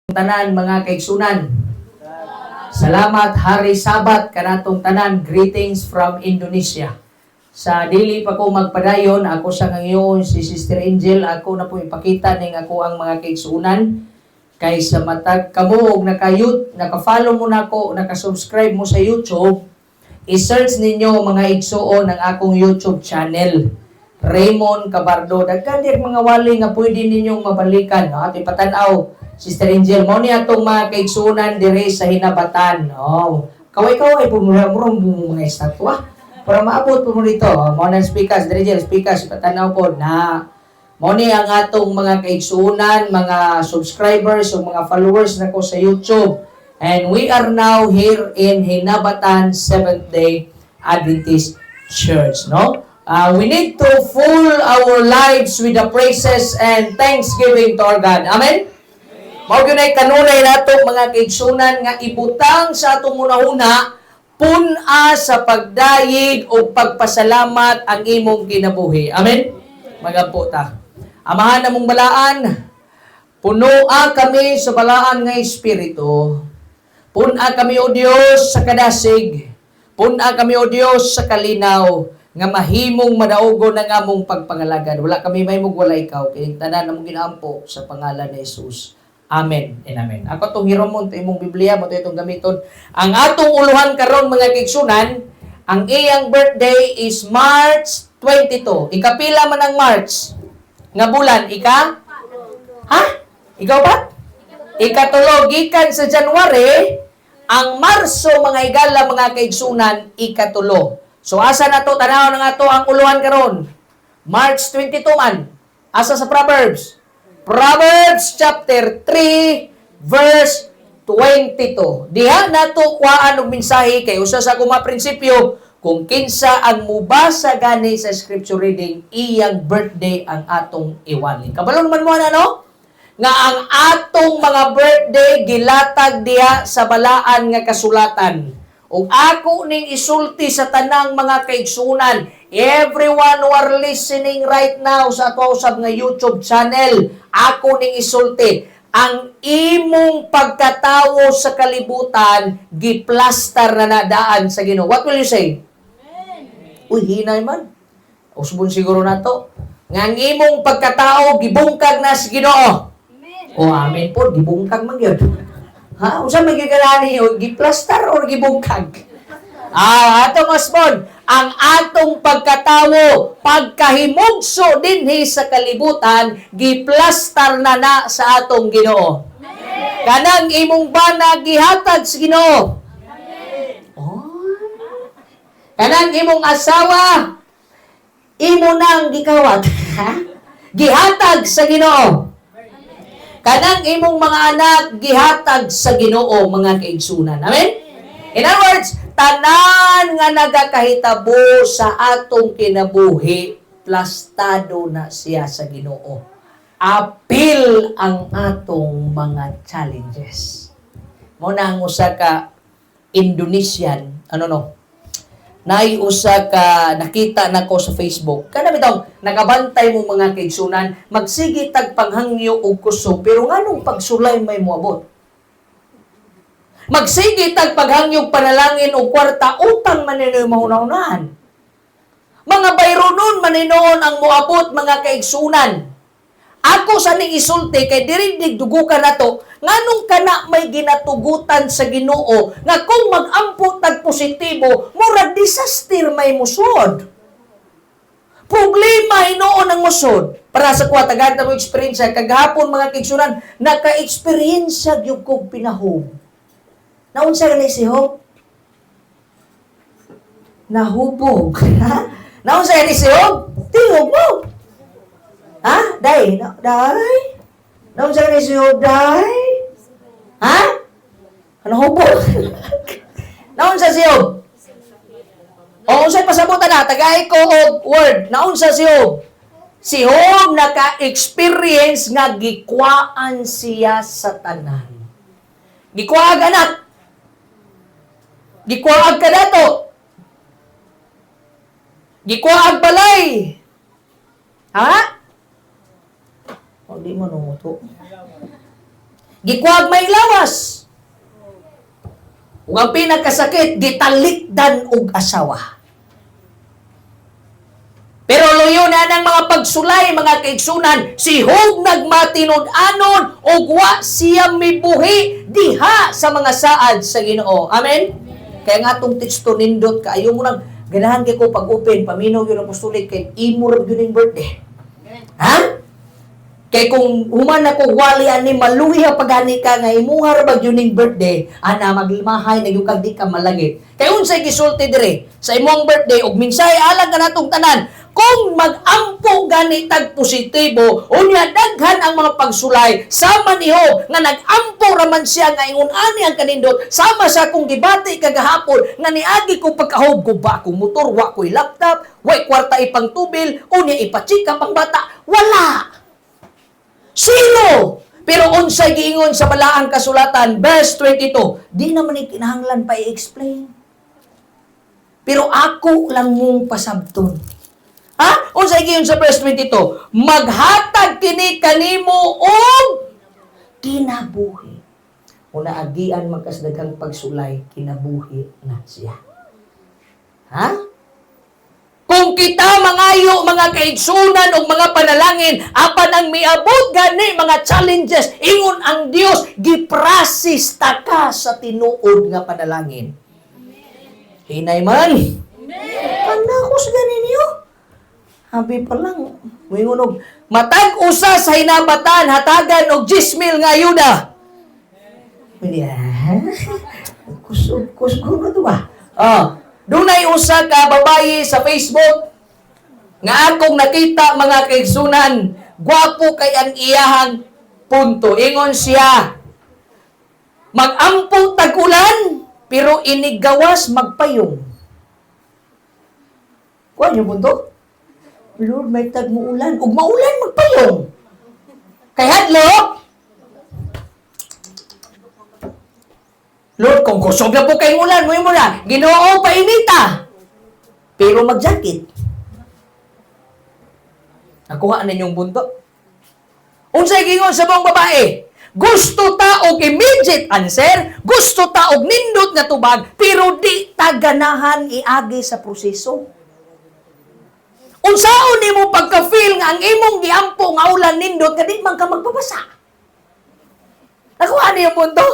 Tanan, mga kaigsunan. Salamat, Hari Sabat kanatong tanan. Greetings from Indonesia. Sa dili pa ko magpadayon, ako sa ngayon si Sister Angel, ako na po ipakita ning ako ang mga kaigsunan kay sa matag kamo og naka naka-follow mo nako, naka-subscribe mo sa YouTube, i-search ninyo, mga igsuon, ang akong YouTube channel. Raymond Cabardo. Daghan dir mga wali nga pwede ninyong mabalikan. No? At ipatanaw, Sister Angel, mao ni atong mga kaigsunan dire sa Hinabatan. Oh. Kaway-kaway po mo murong mga estatwa. Para maabot po mo dito. Oh, mao na speakers, dire Angel, speakers, ipatanaw po na mao ni ang atong mga kaigsunan, mga subscribers o mga followers nako sa YouTube. And we are now here in Hinabatan Seventh Day Adventist Church, no? We need to full our lives with the praises and thanksgiving to our God. Amen? Mao gyud ay kanunay nato, mga kaigsunan, nga ibutang sa atong hunahuna, pun-a sa pagdayeg o pagpasalamat ang imong kinabuhi. Amen? Magampo ta. Amahan namong balaan, punoa kami sa balaan nga espiritu. Pun-a kami, O Dios, sa kadasig. Pun-a kami, O Dios, sa kalinaw nga mahimong madaugon ang among pagpangalagad. Wala kami mahimong wala ikaw. Kining tanan among ginaampo sa pangalan ni Jesus. Amen and amen. Ako tong hiramon to imong Biblia mo to itong gamiton. Ang atong uluhan karon, mga kaigsunan, ang iyang birthday is March 22. Ikapila man ang March nga bulan? Ika? Ha? Ikaw ba? Ikatulo gikan sa January, ang Marso, mga higala, mga kaigsunan, ikatulo. So asa na to tanaw na nga to ang uluhan karon? March 22 man. Asa sa Proverbs? Proverbs chapter 3 verse 22. Diha nato kuhaan og mensahe kay usa sa akong mga prinsipyo, kung kinsa ang mubasa gani sa scripture reading, iyang birthday ang atong iwali. Kabalo naman mo na, no? Nga ang atong mga birthday gilatag diha sa balaan nga kasulatan. Ug ako ning isulti sa tanang mga kaigsunan, everyone who are listening right now sa ato usab nga YouTube channel, ako ning isulti, ang imong pagkatawo sa kalibutan giplastar na nadaan sa Ginoo. What will you say? Uy, hinay man. Usbon siguro nato. Nga ang imong pagkatao gibungkag na sa Ginoo. O amen po, gibungkag man gyud. Ha? Unsa man gyud kanani, o giplastar or gibungkag? Ah, atong usbon, ang atong pagkatawo, pagkahimugso dinhi sa kalibutan, giplastar na na sa atong Ginoo. Kanang imong bana gihatag sa Ginoo. Oh. Kanang imong asawa, imo nang gikawat. Gihatag sa Ginoo. Kanang imong mga anak gihatag sa Ginoo, mga kaigsunan. Amen? In other words, tanan nga nagakahitabo sa atong kinabuhi, plastado na siya sa Ginoo. Apil ang atong mga challenges. Mao na ang usa ka Indonesian, ano no, naay usa ka nakita nako sa Facebook. Kana bitaw nakabantay mo, mga kaigsunan, magsige tag panghangyo og kusog, pero nganong pagsulay may moabot? Magsige tag paghangyo, panalangin og kwarta, utang man ninyo mahuna-hunahan. Mga bayronon man hinuon ang moabot, mga kaigsunan. Ako sa ning isulti kay diri dugukan nato, nganong kana may ginatugutan sa Ginoo nga kung magampo tag positibo, murag disaster may musod. Problema hinuon ang musod. Para sa kuha, tagad na mo experience kagahapon, mga kaigsunan, naka-experience gyud kog pinahob. Naunsa gani si Job? Nahubog. Naunsa gani si Job? Tingog mo. Ha? Day? No, day? Naunsa gani si Job, day? Ha? Nahubog. Naunsa si Job? O, unsay pasabutan na, tagay ko og word. Naunsa si Job? Si Job naka-experience nga gikwaan siya sa tanan. Gikuwaag anak. Gikuwaag kadato. Gikuwaag balay. Ha? O, di mo numuto. Gikuha may lawas. Ug ang pinakasakit, gitalikdan og asawa. Pero luyo na ng mga pagsulay, mga kaigsunan, si Job nagmatinud-anon ug wa siya mibuhi diha sa mga saad sa Ginoo. Amen? Kaya nga atong teksto nindot kaayo mo nang ganahan kay ko pag-open, paminaw yun ang apostolic kay imo ra gyud ning birthday. Ha? Kay kung human ako wali ani, maluhi ha pagani ka nga imuha ra ba gyud ning birthday, ana maglimahay na gyud kag di ka malagit. Kay unsay gisulti dire sa imong birthday ug mensahe alang kanatong tanan, kung mag-ampo gani tag positibo, unya daghan ang mga pagsulay sama ni Job nga nag-ampo raman siya nga ingon ani ang kanindot, sama sa akong gibati kagahapon nga niagi ko pagkahob ko ba akong motor, wa ko'y laptop, way kwarta ipang tubil, unya ipa-check up ang bata, wala. Zero! Pero unsay giingon sa balaang kasulatan, verse 22, di naman ni kinahanglan pa i-explain. Pero ako lang mong pasabton. Ha? Unsay giingon sa verse 22? Maghatag kini kanimo og kinabuhi. Una agian magkasdaghang pagsulay, kinabuhi na siya. Ha? Kung kita mangayo mga kaigsunan og mga panalangin, apan ang miabot gani mga challenges, ingon ang Dios, giprocess ta ka sa tinuod nga panalangin. Hinay man. Panakos gani niyo. Habi pa lang, muingon og matag usa sa Hinabatan hatagan og 10,000 nga ayuda. Yeah. Kusog, kusog na to ba? Ah, dunay usa ka babayi sa Facebook nga akong nakita, mga kaigsunan, gwapo kay ang iyahang punto. Ingon siya, mag-ampo tag-ulan, pero iniggawas magpayong. Kuha niyo punto? Lord, may tag mo ulan. Ug maulan, magpayong. Kay hadlok, Lord, kung kusog na po kayong ulan, mo na, Ginoo, painita. Pero mag-jacket. Nakuha na ninyong punto. Unsay gingon sa buong babae? Gusto ta og immediate answer, gusto ta og nindot nga tubag, pero di ta ganahan iagi sa proseso. Unsaon nimo pagka-feel nga ang imong giampo nga ulan nindot nga di man ka magpabasa? Nakuha niyo punto?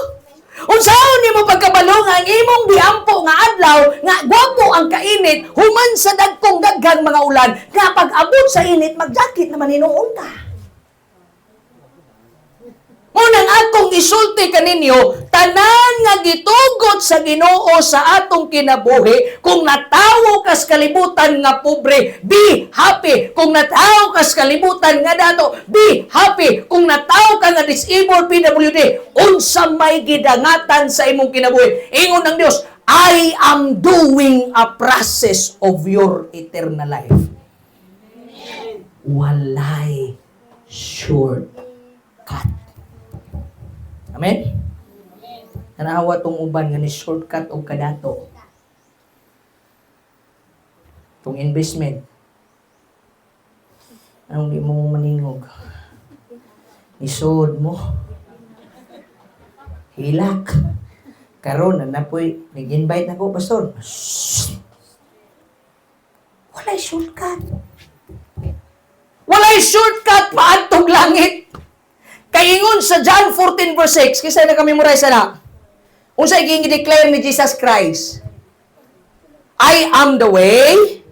Unsaon nimo pagkabalo nga ang imong giampo nga adlaw nga gwapo ang kainit human sa dagkong daghang mga ulan nga pag abot sa init, magjakit naman hinuon ka? Munang akong isulti kaninyo, tanan nga gitugot sa Ginoo sa atong kinabuhi, kung natawo kas kalibutan nga pobre, be happy. Kung natawo kas kalibutan nga dato, be happy. Kung natawo ka nga disabled, PWD, unsa may gidangatan sa imong kinabuhi. Ingon ng Dios, "I am doing a process of your eternal life." Walay shortcut. Amen? Tanawa tong uban nga ni shortcut og kadato. Tong investment. Anong di mo maningog? Nisod mo. Hilak. Karon na napoy nag-invite na ko, pastor. Shh. Walay shortcut. Walay shortcut paadtong langit. Kay ingon sa John 14 verse 6, kinsa na ka-memorize na? Unsa gi-declare ni Jesus Christ? "I am the way,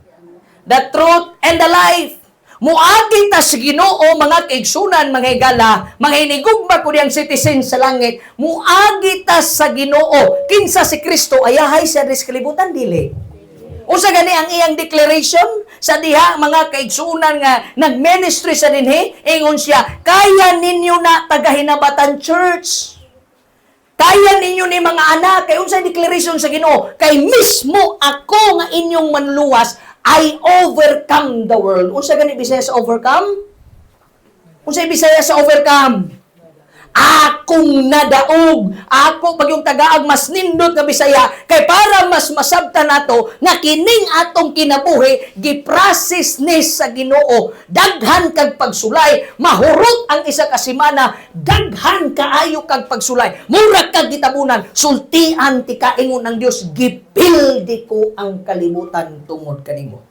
the truth, and the life." Muagi ta sa Ginoo, mga kaigsunan, mga higala, mga hinigugma ko diyang citizen sa langit, muagi ta sa Ginoo. Kinsa si Kristo, ayahay siya sa kalibutan, dili? Unsa gani ang iyang declaration sa diha, mga kaigsunan, nga nag-ministry sa dinhi? Ingon siya, "Kaya ninyo na, taga Hinabatan Church. Kaya ninyo ni mga anak." Kay unsa declaration sa Ginoo? "Kay mismo ako nga inyong manluwas, I overcome the world." Unsa gani Bisaya sa overcome? Unsa Bisaya sa overcome? Akong nadaog, ako pag yung tagaag mas nindot nga Bisaya kay para mas masabtan nato nga kining atong kinabuhi gi-process ni sa Ginoo. Daghan kag pagsulay, mahurot ang isa ka semana, daghan kaayo kag pagsulay. Mura kag gitabunan, sultian ti kaingon ang Dios, gipildi ko ang kalibutan tungod kanimo.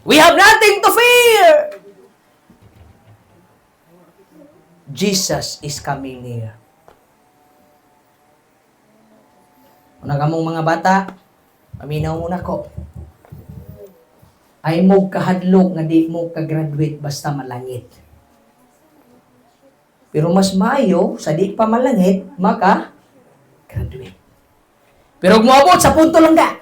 We have nothing to fear. Jesus is coming near. Una kamong mga bata, paminaw muna ko. Ay mo kahadlok nga di mo ka-graduate basta malangit. Pero mas maayo sa di pa malangit, maka graduate. Pero kung moabot sa punto lang ka,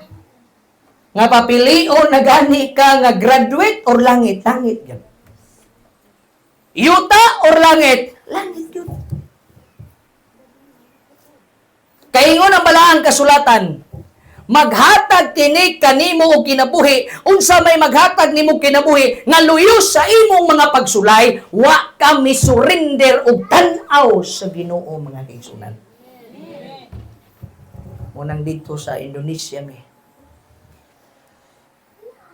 nga papilion na gani ka nga graduate or langit, langit gyud. Yuta or langit? Langit yun. Kaingon ang balaang kasulatan, maghatag kini kanimo og kinabuhi, unsa may maghatag nimo kinabuhi nga luyos sa imong mga pagsulay, wa ka misurrender og tan-aw sa Ginoo, mga kaigsunan. Munang dito sa Indonesia mi.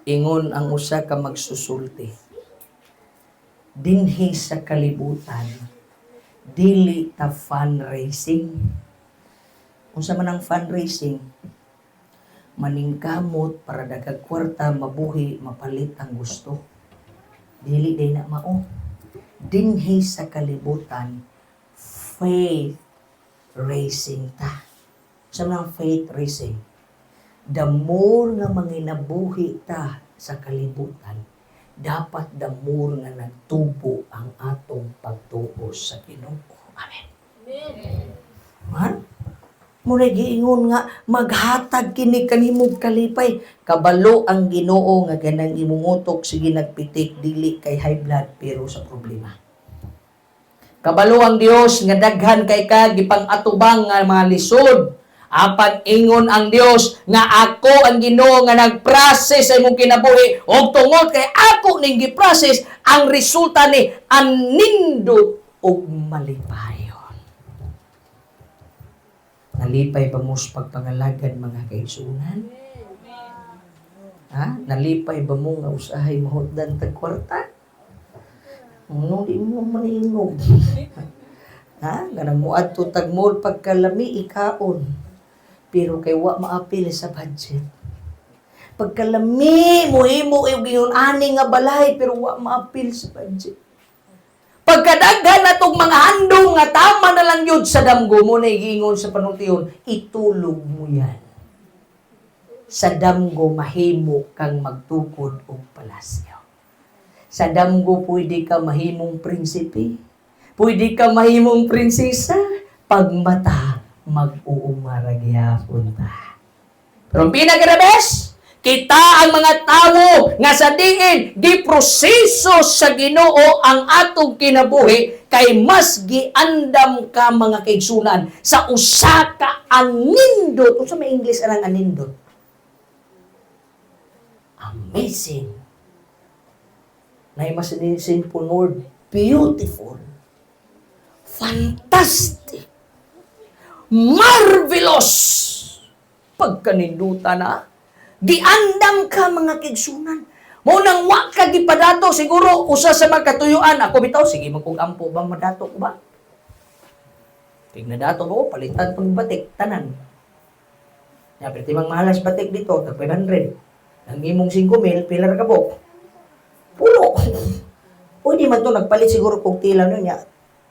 Ingon ang usa ka magsusulti, dinhi sa kalibutan, dili ta fundraising. Unsa man ang fundraising? Maningkamot para dagag kwarta, mabuhi, mapalit ang gusto. Dili day na mao. Dinhi sa kalibutan, faith raising ta. Unsa man ang faith raising? The more nga manginabuhi ta sa kalibutan, dapat the more nga nagtubo ang atong pagtuo sa Ginoo. Amen. Man? Muna giingon nga maghatag kini kanimong kalipay. Kabalo ang Ginoo nga ganang imong utok sige nagpitik, dili kay high blood pero sa problema. Kabalo ang Dios nga daghan kay ka gipang-atubang nga mga lisod. Apan ingon ang Dios nga ako ang Ginoo nga nagprocess sa imong kinabuhi, og tungod kay ako ning gi-process, ang resulta ni anindot og malipayon. Nalipay ba mo sa pagpangalagad, mga kaigsunan? Ha? Nalipay ba mo nga usahay mahutdan tag kwarta? Ano, di mo maningog? Ha? Ganang muadto tag mall, pagkalami ikaon. Pero kay wa maapil sa budget. Pagkalami mohimo og ingon ani nga balay pero wa maapil sa budget. Pagkadaghan natong mga handong nga tama na lang yun sa damgo mo na giingon sa panultihon, itulog mo yan. Sa damgo mahimo kang magtukod og palasyo. Sa damgo pwede ka mahimong prinsipe. Pwede ka mahimong prinsesa. Pagmata, mag-uumara gyapon ta. Pero ang pinaka best, kita ang mga tawo nga sa diin giproseso sa Ginoo ang atong kinabuhi kay mas giandam ka, mga kaigsunan, sa usa ka anindot. Unsa may English anang anindot? Amazing. Nay mas simple word, beautiful. Fantastic. Marvelous. Pagkaninduta na, giandam ka, mga kaigsunan. Mo nang wa ka gipadato, siguro usa sa mga katuyuan ako bitaw, sige man kung ampo ba madato ko ba. Tig nadato ko, palitan pang batik tanan. Ya, pero timang mahalas batik dito, tag 500. Ang imong 5 mil, pila ra ka buok? Pulo. Pwede man to nagpalit siguro kog tela no niya.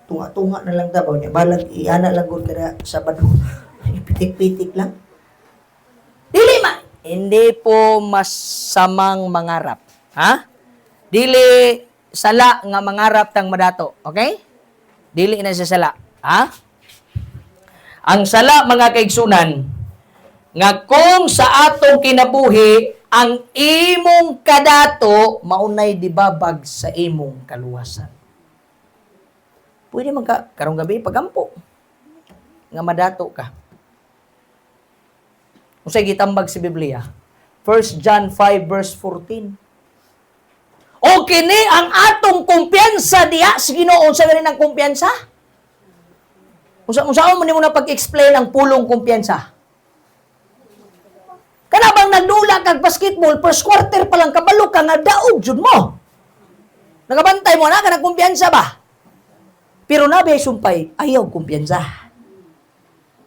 Tunga-tunga na lang daw niya. Balag iana lang gud kada Sabado. Pitik-pitik lang. Dili ma hindi po masamang mangarap. Ha? Dili sala nga mangarap tang madato. Okay? Dili na siya sala. Ha? Ang sala, mga kaigsunan, nga kung sa atong kinabuhi ang imong kadato maunay dibabag sa imong kaluwasan. Pwede man ka karong gabi pagampo nga madato ka. Unsay gitambag sa Biblia? 1 John 5 verse 14. O kini ang atong kumpiyansa diha sa Ginoo. Unsa gani ang kumpiyansa? Unsa man nimo na pag-explain ang pulong kumpiyansa? Kana bang nagdula kag basketball, first quarter pa lang kabalo ka nga daog jud mo. Nagabantay mo na ka, kumpiyansa ba? Pero nabi sumpay, ayaw kumpiyansa.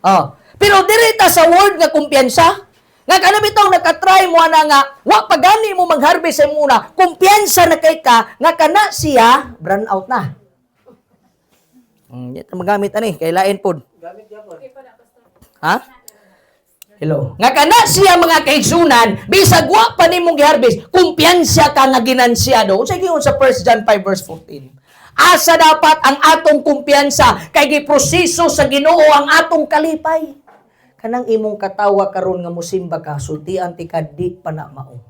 Oh. Pero diri ta sa word nga kumpiyansa, nga kana bitaw nakatry mo ana nga wa pa gani mo mag-harvest sa imong una, kumpiyansa na kay ka nga kana siya brand out na. Di ta magamit ani kay lain pod. Gamit gyapon. Ha? Hello. Nga kana siya, mga kaigsunan, bisag wa pa nimong giharvest, kumpiyansa ka nga ginansyado. Unsa giingon sa 1 John 5 verse 14? Asa dapat ang atong kumpiyansa kay giproseso sa Ginoo ang atong kalipay. Kanang imong katawa karon nga musimba ka, sultian ti ka, di pa na mao.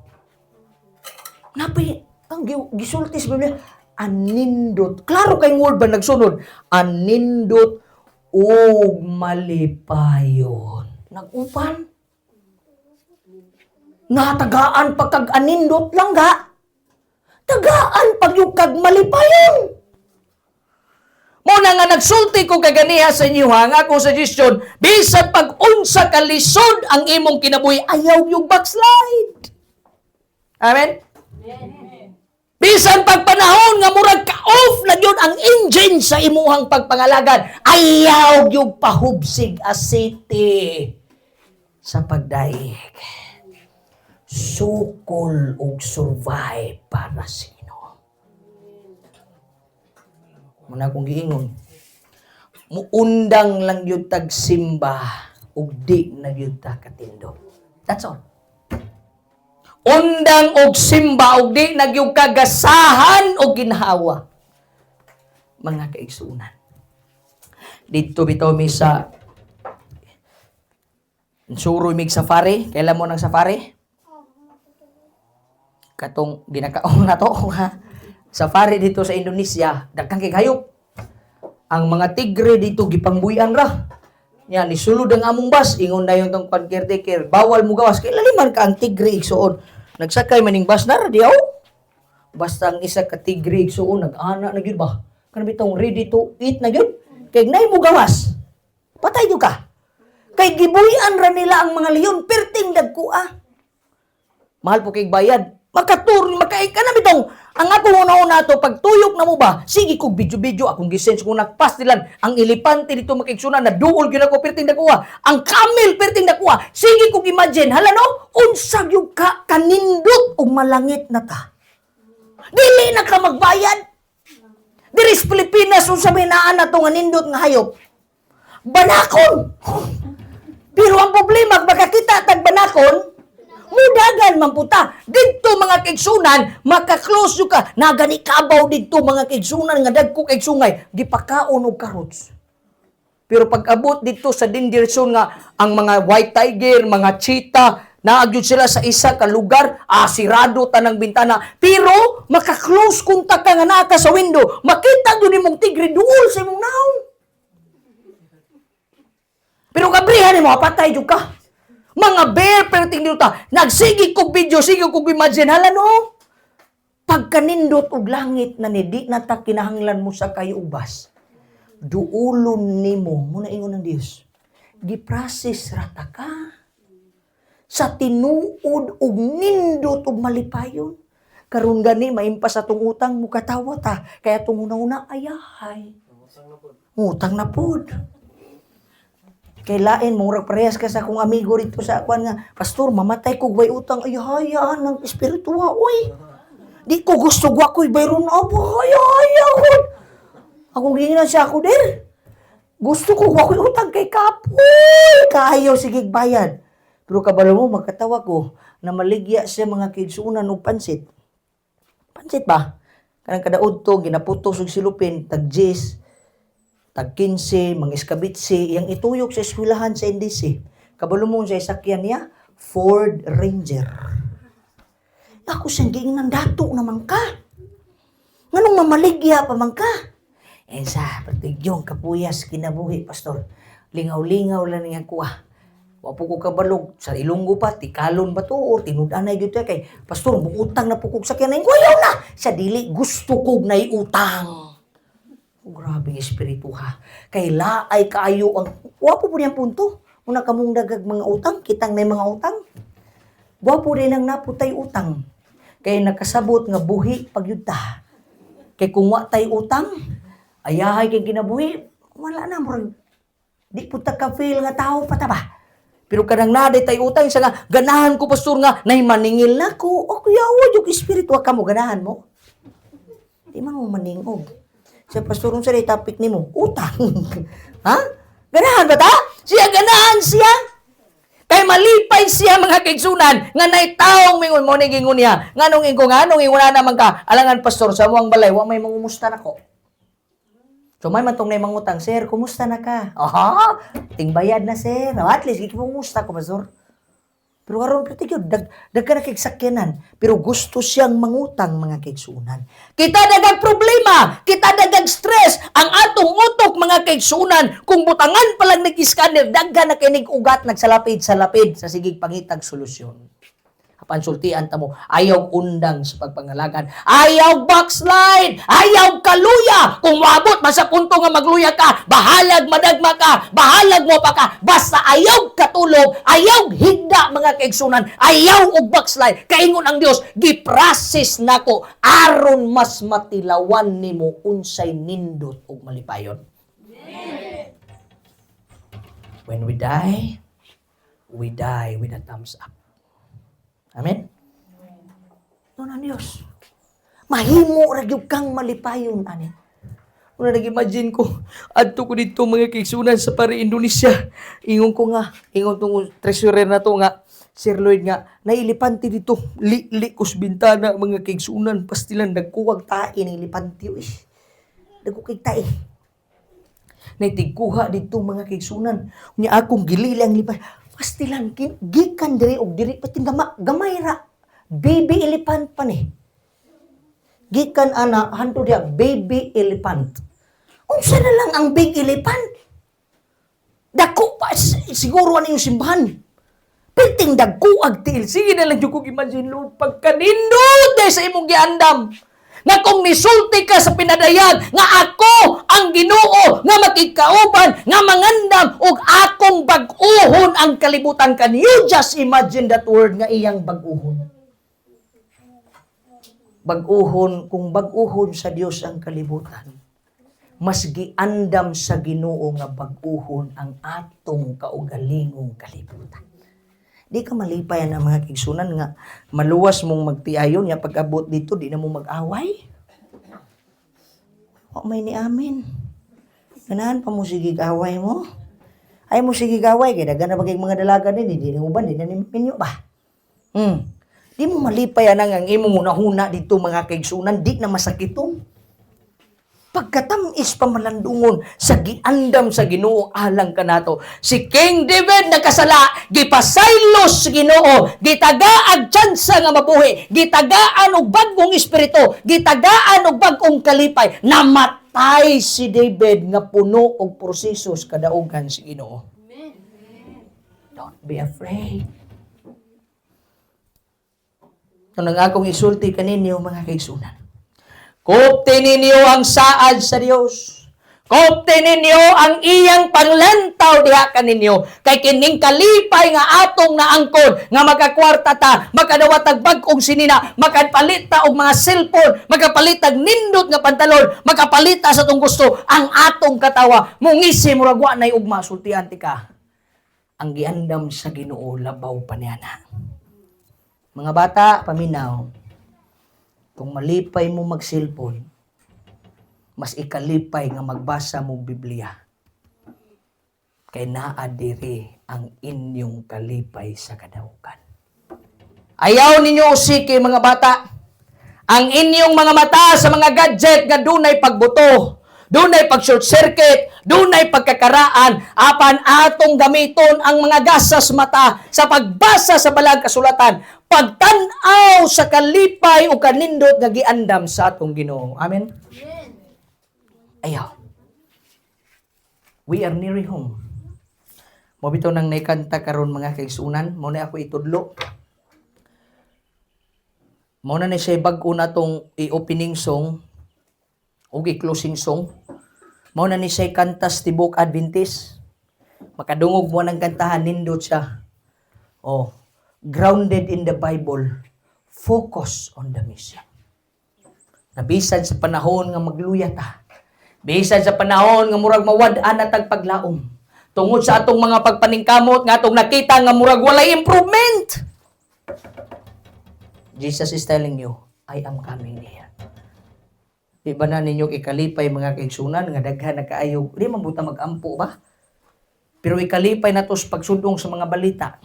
Napay ang gisulti sa Biblia, anindot. Klaro kay word ba nagsunod? Anindot ug malipayon. Nag-upan. Natagaan pa kag anindot lang ga. Tagaan pag yung kag malipayon. Mo na nga nagsulti ko kaganiha sa inyo ha, nga akong suggestion, bisan pag unsa ka lisod ang imong kinabuhi, ayaw yung backslide. Amen? Bisan pag panahon nga murag ka-off na gyud ang engine sa imuhang pagpangalagad, ayaw yung pahubsig asite sa pagdaig. Sukol ug survive para sa Ginoo. Muna akong giingon, muundang lang yun tag simba ug di na gyud ta katindog. That's all. Undang og simba og di na gyud kagasahan og ginhawa. Mga kaigsuonan. Didto bitaw mi sa Suroy mig safari. Kailan mo ng safari? Katong ginakaon na to ha. Safari dito sa Indonesia, daghan kay hayop. Ang mga tigre dito gipangbuyan ra. Nya ni sulod ang among bus, ingon dayon tong kwan caretaker, bawal mo gawas kay laliman ka ang tigre, igsuon. Nagsakay maning bus na ra diaw. Basta ang isa ka tigre, igsuon, nag-ana na gyud ba. Kana bitong ready to eat na gyud. Kay nay mo gawas, patay gyud ka. Kay gibuyan ra nila ang mga leon, perting dagkua. Mahal po kay bayad. Makatur, makaik ka na bitong. Ang akong una-una to, pag tuyok na mo ba, sige kog video-video, akong gisense kung nagpas nilan, ang elepante dito makigsunan, na duol gyud ako, perting dagkuha. Ang camel, perting dagkuha. Sige kog imagine, hala no, unsa gyud ka kanindot og malangit na ta. Dili na ka magbayad. Diri sa Pilipinas, unsa may naa na to nga nindot nga hayop? Banakon! Pero ang problema, makakita tag banakon, mudagan man puta. Didto, mga kaigsunan, maka-close yu ka. Nagani kabaw didto, mga kaigsunan, nga dagko kay sungay, gipakaon og carrots. Pero pag abot dito sa danger zone nga ang mga white tiger, mga cheetah, naagyod sila sa isa ka lugar, sirado tanang bintana. Pero maka-close contact ka nga naa ka sa window, makita gyud nimong tigre duol sa imong naong. Pero kabrihan nimo, patay jud ka. Mga bear pero tingnan ta. Nagsige kog video, sige kog imagine, hala no. Pagkanindot og langit na ni di na ta kinahanglan mo sa kayo ubas. Duulon nimo, muna ingon ng Dios. Gi-process ra ta ka sa tinuod og nindot og malipayon. Karon gani maimpas atong utang, mukatawa ta. Kaya atong una-una ayahay. Utang na pod. Kay lain, murag parehas ka sa akong amigo rito sa akuan nga, "Pastor, mamatay ko way utang." Ay, hayaan ng espirituwa, uy. Di ko gusto gwa ko'y bayron abo, hayaan. Akong giingnan siya ako dir. Gusto ko wa ko'y utang kay kapoy. Kaayo, sige bayad. Pero kabalo mo, magkatawa ko, na maligya siya, mga kaigsuonan, og pansit. Pansit ba? Kanang kadaud to, ginaputos og silupin, tag 10, tag 15, mga iskabitsi, iyang ituyok sa eskwelahan sa NDC. Kabalo mo sa sakyan niya, Ford Ranger. Ako siyang giingnan, dato naman ka. Nganong mamaligya pa man ka? Eh sa patigyong kapuyas kinabuhi, pastor. Lingaw-lingaw lang niya kuha. Wa po ko kabalog sa Ilonggo pa, tikalon ba to or tinud-anay gyud to kay pastor, muutang na po kog sakyan. Ko ayaw na. Sa dili gusto kog nay utang. Oh, grabe espiritu ha. Kay laay kaayo ang wa po niyang punto. Una kamong dagag mga utang, kitang may mga utang. Gwapo din ang naputay utang. Kay nakasabot nga buhi pagyud ta. Kay kung wa tay utang, ayahay kay kinabuhi, wala na, murag di pud ta ka feel nga tao pa ta ba. Pero kanang naday tay utang sa nga ganahan ko, pastor, nga nay maningil na ko. O kuya, wa yung espiritu ka mo ganahan mo. Di man mo maningog. Sa pastor, unsa day topic nimo? Utang. Ha? Ganahan ba ta? Siya ganahan siya. Kay malipay siya, mga kaigsunan, nga nay taong mingon mo ni gingon niya. Nganong ingon, nganong ingon na naman ka? Alangan, pastor, sa among balay wa may mangumusta nako. So may man tong nay mangutang, "Sir, kumusta na ka?" "Aha, tingbayad na, sir." "Oh, at least gikumusta ko, pastor." Pero karon pati gyud dag ka na kay sakyanan, pero gusto siyang mangutang, mga kaigsunan. Kita dagang problema, kita dagang stress, ang atong utok, mga kaigsunan, kung butangan pa lang nag-scanner, daghan na kay ugat nagsalapid-salapid sa sigig pangitag solusyon. Apan sultian ta mo, ayaw undang sa pagpangalagan, ayaw backslide, ayaw kaluya. Kung moabot man sa punto nga magluya ka, bahalag madagma ka, bahalag mo pa ka, basta ayaw katulog, ayaw higda, mga kaigsunan, ayaw og backslide. Kaingon ang Dios, gi-process nako aron mas matilawan nimo unsay nindot ug malipayon. When we die with a thumbs up. Amen? Ito na Diyos. Mahimo ra gyud kang malipayon ani. Una nag-imagine ko, adto ko dito, mga kaigsunan, sa pare Indonesia. Ingon ko nga, ingon tong treasurer na to nga, Sir Lloyd nga, nailipante dito, li-li ko sa bintana, mga kaigsunan, pastilan, nagkuwag tae ng elepante, uy. Nagkukig tae. Naitigkuha dito, mga kaigsunan. Unya akong gilili ang lipay. Pastilan, gikan diri og diri, pati gama, gamay ra. Baby elephant pa ni. Gikan ana, hanto diya, baby elephant. Unsa na lang ang big elephant? Dako pa, siguro ano yung simbahan. Perting dagko ag tiil. Sige na lang jud kong imagine, Lord, pagkanindot eh sa imong giandam. Nga kung nisulti ka sa pinadayag, nga ako ang Ginoo, nga makikauban, nga mangandam, ug akong bag-uhon ang kalibutan. Can you just imagine that word nga iyang bag-uhon? Bag-uhon, kung bag-uhon sa Dios ang kalibutan, mas giandam sa Ginoo nga bag-uhon ang atong kaugalingong kalibutan. Di ka malipay ang mga kaigsunan nga maluwas mong magtiayon ya pag-abot dito di na mo mag-away. Wa may ni amin. Ganahan pa mo sige away mo. Ay mo sige away kay daghan na bagay mga dalaga din di na uban di na ni minyo ba. Di mo malipay anang ang imong hunahuna dito, mga kaigsunan, di na masakiton. Pagkatamis pamalandungon sa giandam sa Ginoo alang kanato. Si King David nakasala, gipasaylos sa Ginoo, gitagaag tsansa nga mabuhi, gitagaan og bag-ong espiritu, gitagaan og bag-ong kalipay. Namatay si David nga puno og proseso sa kadaugan sa Ginoo. Don't be afraid. Kung ang akong isulti kaninyo, mga kaigsunan, kupti ninyo ang saad sa Dios. Kupti ninyo ang iyang panglantaw diha kaninyo. Kay kining kalipay nga atong naangkon, nga makakwarta ta, makadawat tag bag-ong sinina, makapalit ta og mga cellphone, makapalit tag nindot nga pantalon, makapalit ta sa atong gusto, ang atong katawa, mungisi murag wa nay ugma, sultian ti ka. Ang giandam sa Ginoo labaw pa niya na. Mga bata, paminaw. Kung malipay mo mag-cellphone, mas ikalipay nga magbasa mo Biblia. Kay naa diri ang inyong kalipay sa kadaugan. Ayaw ninyo usiki, mga bata. Ang inyong mga mata sa mga gadget nga dunay pagbuto, dunay pag short circuit, dunay pagkakaraan, apan atong gamiton ang mga gasas mata sa pagbasa sa balang kasulatan, pagtan-aw sa kalipay o kanindot nga giandam sa atong Ginoo. Amen. Ayaw. We are nearing home. Mo bitaw nang naikanta karon, mga kaigsunan, mo na ako itudlo. Mo na ni siya bag-o na tong i-opening song ug i-closing song. Mao na ni siya'y kantas tibok Adventist. Makadungog mo ng kantahan, nindot siya. Oh, grounded in the Bible, focus on the mission. Na bisan sa panahon nga magluya ta, bisan sa panahon nga murag mawad-an na tag paglaom, tungod sa atong mga pagpaningkamot nga atong nakita nga murag walay improvement, Jesus is telling you, "I am coming near." Di ba na ninyo ikalipay, mga kaigsunan, nga daghan na kaayo, di man buta mag-ampo ba? Pero ikalipay na to sa pagsudong sa mga balita.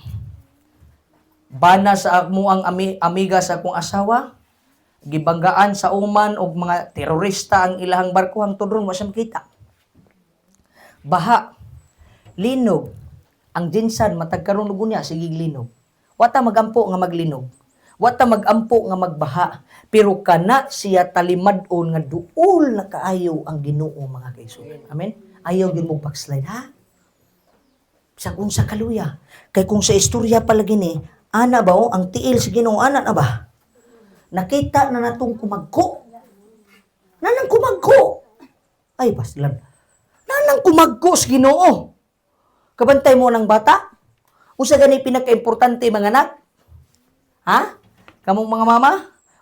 Bana sa amo ang amiga sa akong asawa, gibanggaan sa Oman og mga terorista ang ilahang barko, hangtod ron wa siya makita. Baha, linog, ang GenSan matag karon ug unya sige linog. Wa ta magampo nga maglinog. Wa ta magampo nga magbaha. Pero kana siya talimad-on nga duol na kaayo ang Ginoo, mga kaigsuonan. Amen. Ayaw gyud mo backslide, ha. Sa unsa kaluya. Kay kung sa istorya palagi ni, ana ba oh, ang tiil sa Ginoo, ana na ba? Nakita na natong kumagko. Nanang kumagko. Ay, baslan. Nanang kumagko sa Ginoo. Kabantay mo ng bata? Unsa gani pinakaimportante, mga anak? Ha? Kamong mga mama?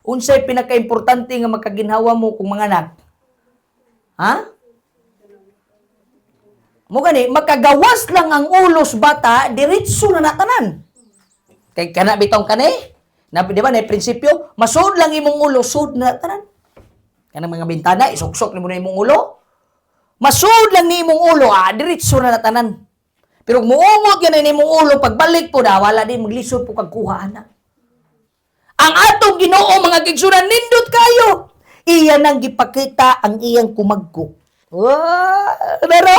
Unsay pinakaimportante nga makaginhawa mo kung mga anak? Ha? Mo gani makagawas lang ang ulos bata, diretso na natanan. Kay kana bitong kani? Na di ba na prinsipyo, masud lang imong ulo, sud na tanan. Kanang mga bintana, isuksok nimo na imong ulo. Masud lang ni imong ulo, diretso na tanan. Pero kung muungot yan na imong ulo, pagbalik po da, wala din, maglisod po kag kuha ana. Ang atong Ginoo, mga kaigsunan, nindot kayo. Iya nang gipakita ang iyang kumagko. Wah, pero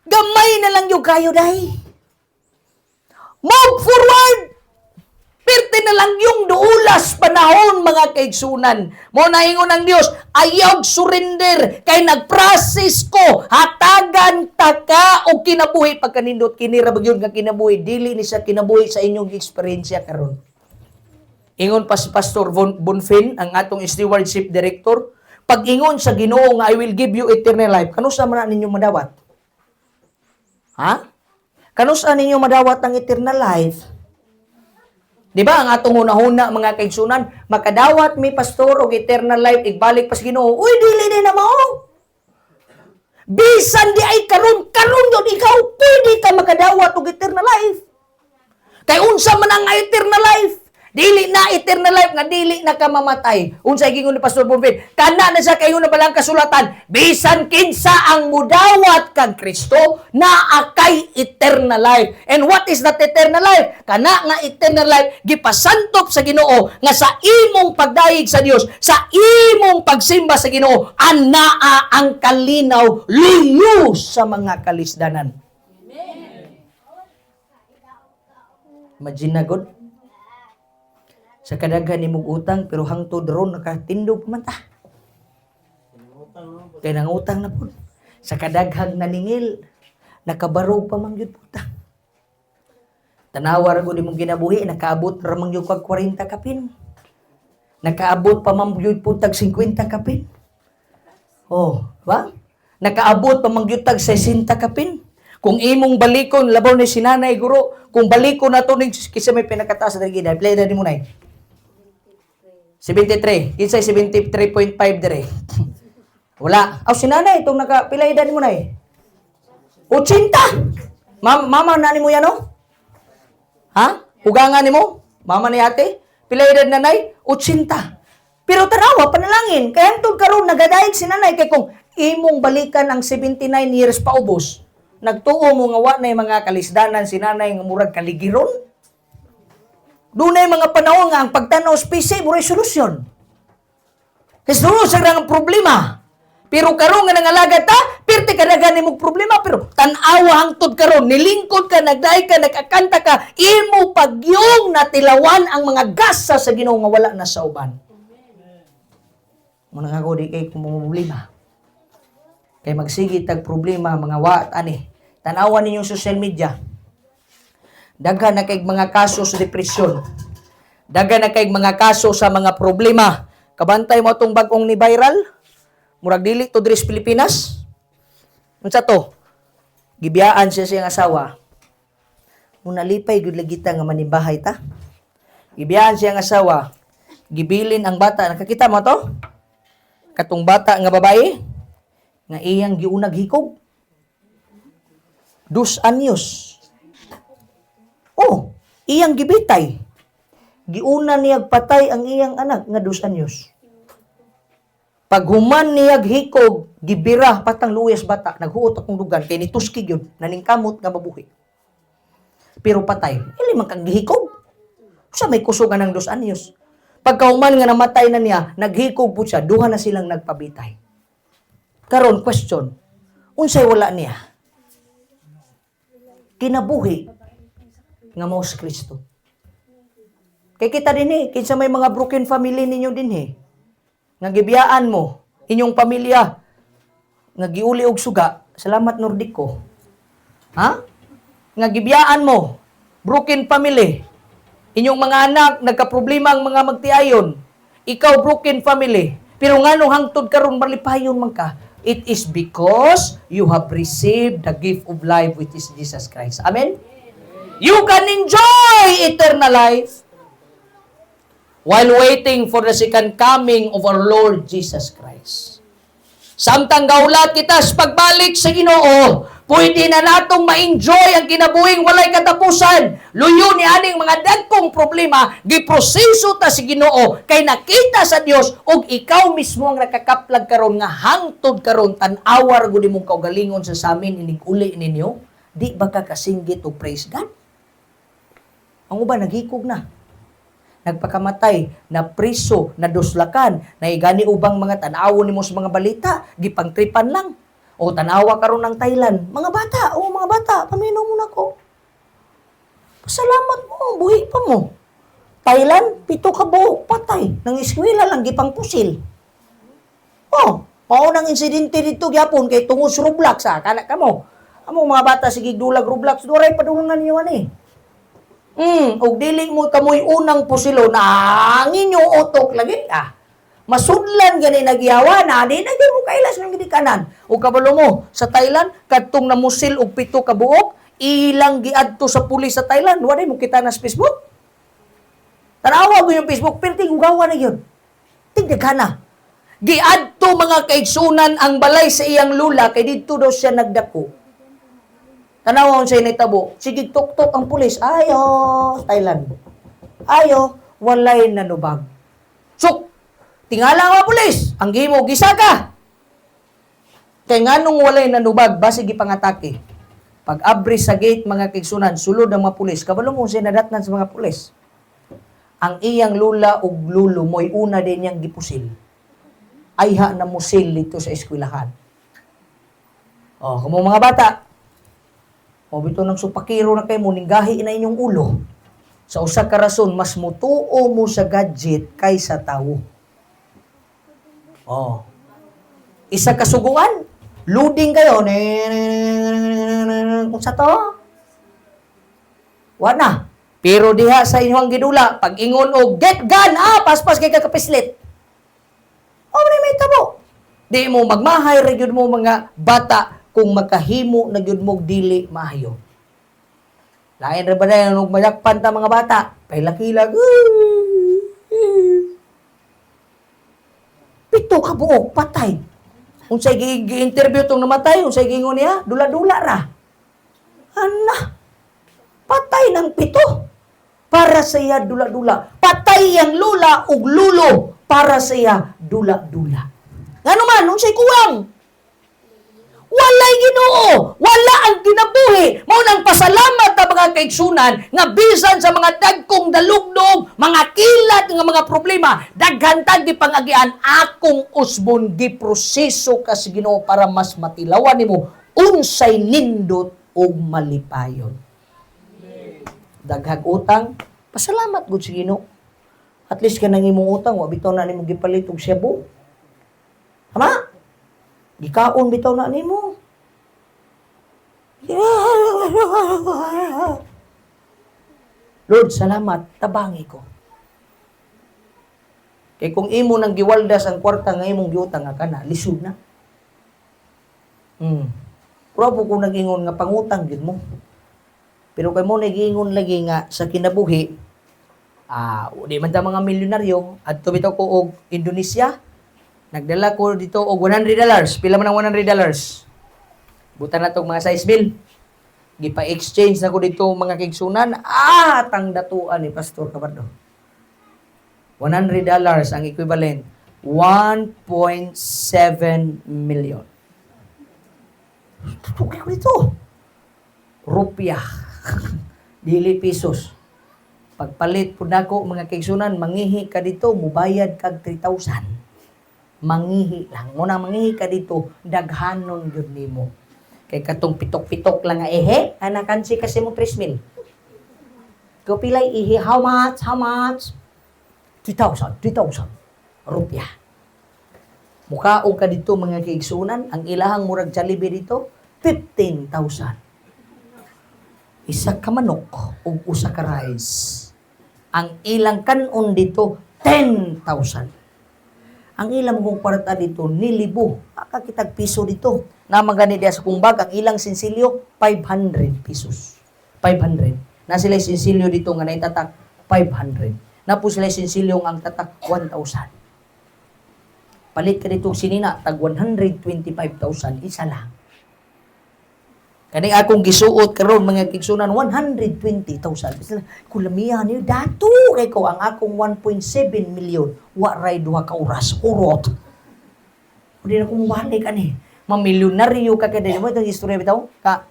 gamay na lang yung kayo dahi. Move forward! Pirti na lang yung duulas panahon, mga kaigsunan. Mo naingon ang Dios, ayaw surrender kay nagprocess ko, hatagan ta ka og kinabuhi pagkanindot. Kini ra ba gyud nga kinabuhi, dili ni sa kinabuhi sa inyong eksperyensya karon. Ingon pa si Pastor Von Bonfin, ang atong stewardship director, pag ingon sa Ginoo nga "I will give you eternal life," kanusa man na ninyo madawat? Ha? Kanusa ninyo madawat ang eternal life? Di ba ang atong hunahuna, mga kaigsunan, makadawat mi, pastor, og eternal life igbalik pa sa Ginoo. Uy, dili din na mao. Bisan di ay karon, karon yun ikaw pwede ka makadawat og eternal life. Kay unsa man ang eternal life? Dili na eternal life nga dili na ka mamatay. Unsa gingon ni Pastor Bonfin? Kana na siya kayo na balang kasulatan. Bisan kinsa ang mudawat kang Kristo, naa kay eternal life. And what is that eternal life? Kana nga eternal life gipasantop sa Ginoo nga sa imong pagdayeg sa Dios, sa imong pagsimba sa Ginoo, anaa ang kalinaw luyo sa mga kalisdanan. Imagine na god. Sa kadaghan nimong utang pero hangtod ron nakatindog pa man ta. Kay nangutang na pud. Sa kadaghang naningil, nakabarog pa man gyud puta. Tanawa ra gud imong kinabuhi, nakaabot ra man gyud kag 40 kapin. Nakaabot pa man gyud pud tag 50 kapin. Oh, ba? Nakaabot pa man gyud tag 60 kapin. Kung imong balikon, labaw ni si nanay guro, kung balikon na to ning kinsa may pinakataas sa diri, play na mo nay. 73. Kinsay 73.5 dire? Wala. Aw, si nanay itong naka pila edad mo nay? 80. Mama na nimo yan, no? Ha? Hugangan nimo? Mama ni ate? Pila edad nanay? 80. Pero tanawa, panalangin. Kaya hangtod karon nagadayeg si nanay kay kung imong balikan ang 79 years paubos, nagtuo mo nga wa na mga kalisdanan si nanay nga murag kaligiron? Dunay mga panahon nga ang pagtanaw sa PC mura'y solusyon. Kasi sa ang problema. Pero karon nga nangalagad ta, pirti kadagan nimong problema, pero tan-awa hangtod karon, nilingkod ka, nagdaig ka, nagakanta ka, imo pagyong natilawan ang mga gasa sa Ginoo nga wala na sa uban. Muna nga ako di kay kung problema. Kay magsige tag problema mga wa ani. Tan-awa ninyong social media. Daghan na kay mga kaso sa depresyon. Daghan na kay mga kaso sa mga problema. Kabantay mo atong bag-ong ni viral? Murag dili to diri sa Pilipinas. Unsa to? Gibiyaan siya siyang asawa. Muna lipay gud lagi ta nga manimbahay ta. Gibiyaan siya ang asawa. Gibilin ang bata. Nakakita mo to? Katong bata nga babae nga iyang giunag hikog. 2 anyos. Oh, iyang gibitay. Giuna niyag patay ang iyang anak nga 2 anyos. Paghuman niyag hikog, gibira patang luyas bata, naghuot akong dugan kay nituski gyud, naningkamot nga mabuhi. Pero patay, ili man kang gihikog. Sa may kusog ng 2 anyos. Pagkahuman nga namatay na niya, naghikog po siya, duha na silang nagpabitay. Karon question, unsay wala niya? Kinabuhi nga mao si Kristo. Kay kita dinhi, kinsa may mga broken family ninyo dinhi, nga gibiyaan mo, inyong pamilya, nga giuli og suga, salamat Nordico. Ha? Nga gibiyaan mo, broken family, inyong mga anak, nagkaproblema ang mga magtiayon, ikaw broken family, pero nganong hangtod karon malipayon man ka? It is because you have received the gift of life, which is Jesus Christ. Amen? You can enjoy eternal life while waiting for the second coming of our Lord Jesus Christ. Samtang gaulat kita sa pagbalik sa Ginoo, pwede na natong ma-enjoy ang kinabuhing walay katapusan. Luyo ni aning mga dagkong problema, giproseso ta si Ginoo kay nakita sa Dios ug ikaw mismo ang nakakaplag karon nga hangtod karon tan-awar gud imong kaugalingon sa samin inig uli ninyo. Di ba ka kasinggit og praise God? Ang uban naghikog na, nagpakamatay, na priso, na duslakan, na igani ubang mga tan-awon nimo sa mga balita, gipangtripan lang. O tanawa karon ng Thailand, mga bata, o mga bata, paminaw mo na ko. Pasalamat mo, buhi pa mo. Thailand, 7 ka buok, patay. Nang eskwela lang, gipang pusil. Oh, mao nang insidente dito gyapon kay tungod sa Roblox ha, kana kamo. Amo mga bata sige dulag Roblox, duray padulungan niyo ani. Og dili mo kamoy unang pusilon, ang inyong utok lagi ah. Masudlan gani nagyawa na di na gyud mo kailas ng gidikanan. Og kabalo mo sa Thailand kadtong namusil og 7 ka buok, ilang giadto sa pulis sa Thailand, wala mo kita na sa Facebook. Tanawa mo yung Facebook, pero tingugawa na yun. Tigdaghan. Giadto, mga kaigsunan, ang balay sa iyang lula kay didto daw siya nagdako. Tanawa unsay nahitabo. Sige tuk-tuk ang pulis. Ayo, Thailand. Ayo, walay nanubag. So, tingala ang mga pulis. Ang gihimo, gisaka. Kay nganong walay nanubag, basi gipangatake. Pag abri sa gate, mga kaigsunan, sulod ang mga pulis. Kabalo mo unsay nadatnan sa mga pulis. Ang iyang lula ug lulo mo'y una din niyang gipusil. Ayha na musil dito sa eskwelahan. Oh, kamo mga bata, o bito ng supakiro na kayo mo, ninggahi na inyong ulo. Sa usa ka rason, mas mutuo mo sa gadget kaysa tawo. Oh. Isa ka suguan, loading kayo. Kung sa to, wala. Pero diha sa inyong gidula, pag ingon og get gun, ah, paspas kay kakapislit. Oh, may tabo. Di mo magmahay ra gyud mo mga bata kung makahimo na gyud mo dili maayo. Lain ra ba na og mayakpan ta mga bata? Pailaki-lag. 7 ka buok patay. Unsay gi-interview tong namatay, unsay giingon niya? Dula-dula ra. Ana. Patay ng 7. Para sa iya dula-dula. Patay ang lula ug lulo para sa iya dula-dula. Ngano man, unsay kuwang? Walay Ginoo, wala ang kinabuhi. Mao nang pasalamat ta, mga kaigsunan, nga bisan sa mga dagkong dalugdog, mga kilat nga mga problema, daghan tag gipangagian, akong usbon giproseso ka sa Ginoo para mas matilawan nimo unsay nindot ug malipayon. Daghag utang, pasalamat gud sa Ginoo. At least kanang imong utang wa bitaw na nimo gipalit og shabu. Tama? Gikaon bitaw na nimo. Lord, salamat, tabangi ko. Kay kung imo nang giwaldas ang kwarta nga imong giutang nga kana, lisod na. Pero po kung nag-ingon nga pangutang gyud mo. Pero kay mo nag-ingon lagi nga sa kinabuhi, di man ta mga milyonaryo, adto bitaw ko og Indonesia, nagdala ko dito og $100. Pila man ang $100? Butan na tong mga size bill. Gipa-exchange na ko dito, mga kaigsunan. Tang datuan ni Pastor Cabardo. $100 ang equivalent 1.7 million. Tutukin ko dito. Rupiah. Dili pesos. Pagpalit po nako, mga kaigsunan, mangihi ka dito, mubayad kag 3,000. Mangihi lang. Muna mangihi ka dito, daghanon gyud nimo. Kay katong pitok-pitok lang nga ihi, anakan si kasi mo 3 mil. Ko pilay ihi, how much? How much? 3,000, 3,000 rupiah. Mukaon ka dito, mga kaigsunan, ang ilahang murag Jollibee dito, 15,000. Isa ka manok ug usa ka rice. Ang ilang kanon dito, 10,000. Ang ilang kong kwarta dito, nilibo. Akakitag piso dito. Naman gani diya sa kumbag, ang ilang sinsilyo, 500 pesos. 500. Na sila sinsilyo dito nga naitatak, 500. Na po sila sinsilyo ang tatak, 1,000. Palit ka dito sinina, tag 125,000, isa lang. Kani akong gisuot karon, mga kaigsunan, 120,000. Bisla kulamihan niyo dato kay ko ang akong 1.7 million wa ray 2 ka oras urot. Hindi na ko mubalik ani. Mamilyonaryo ka kay mo itong istorya bitaw ka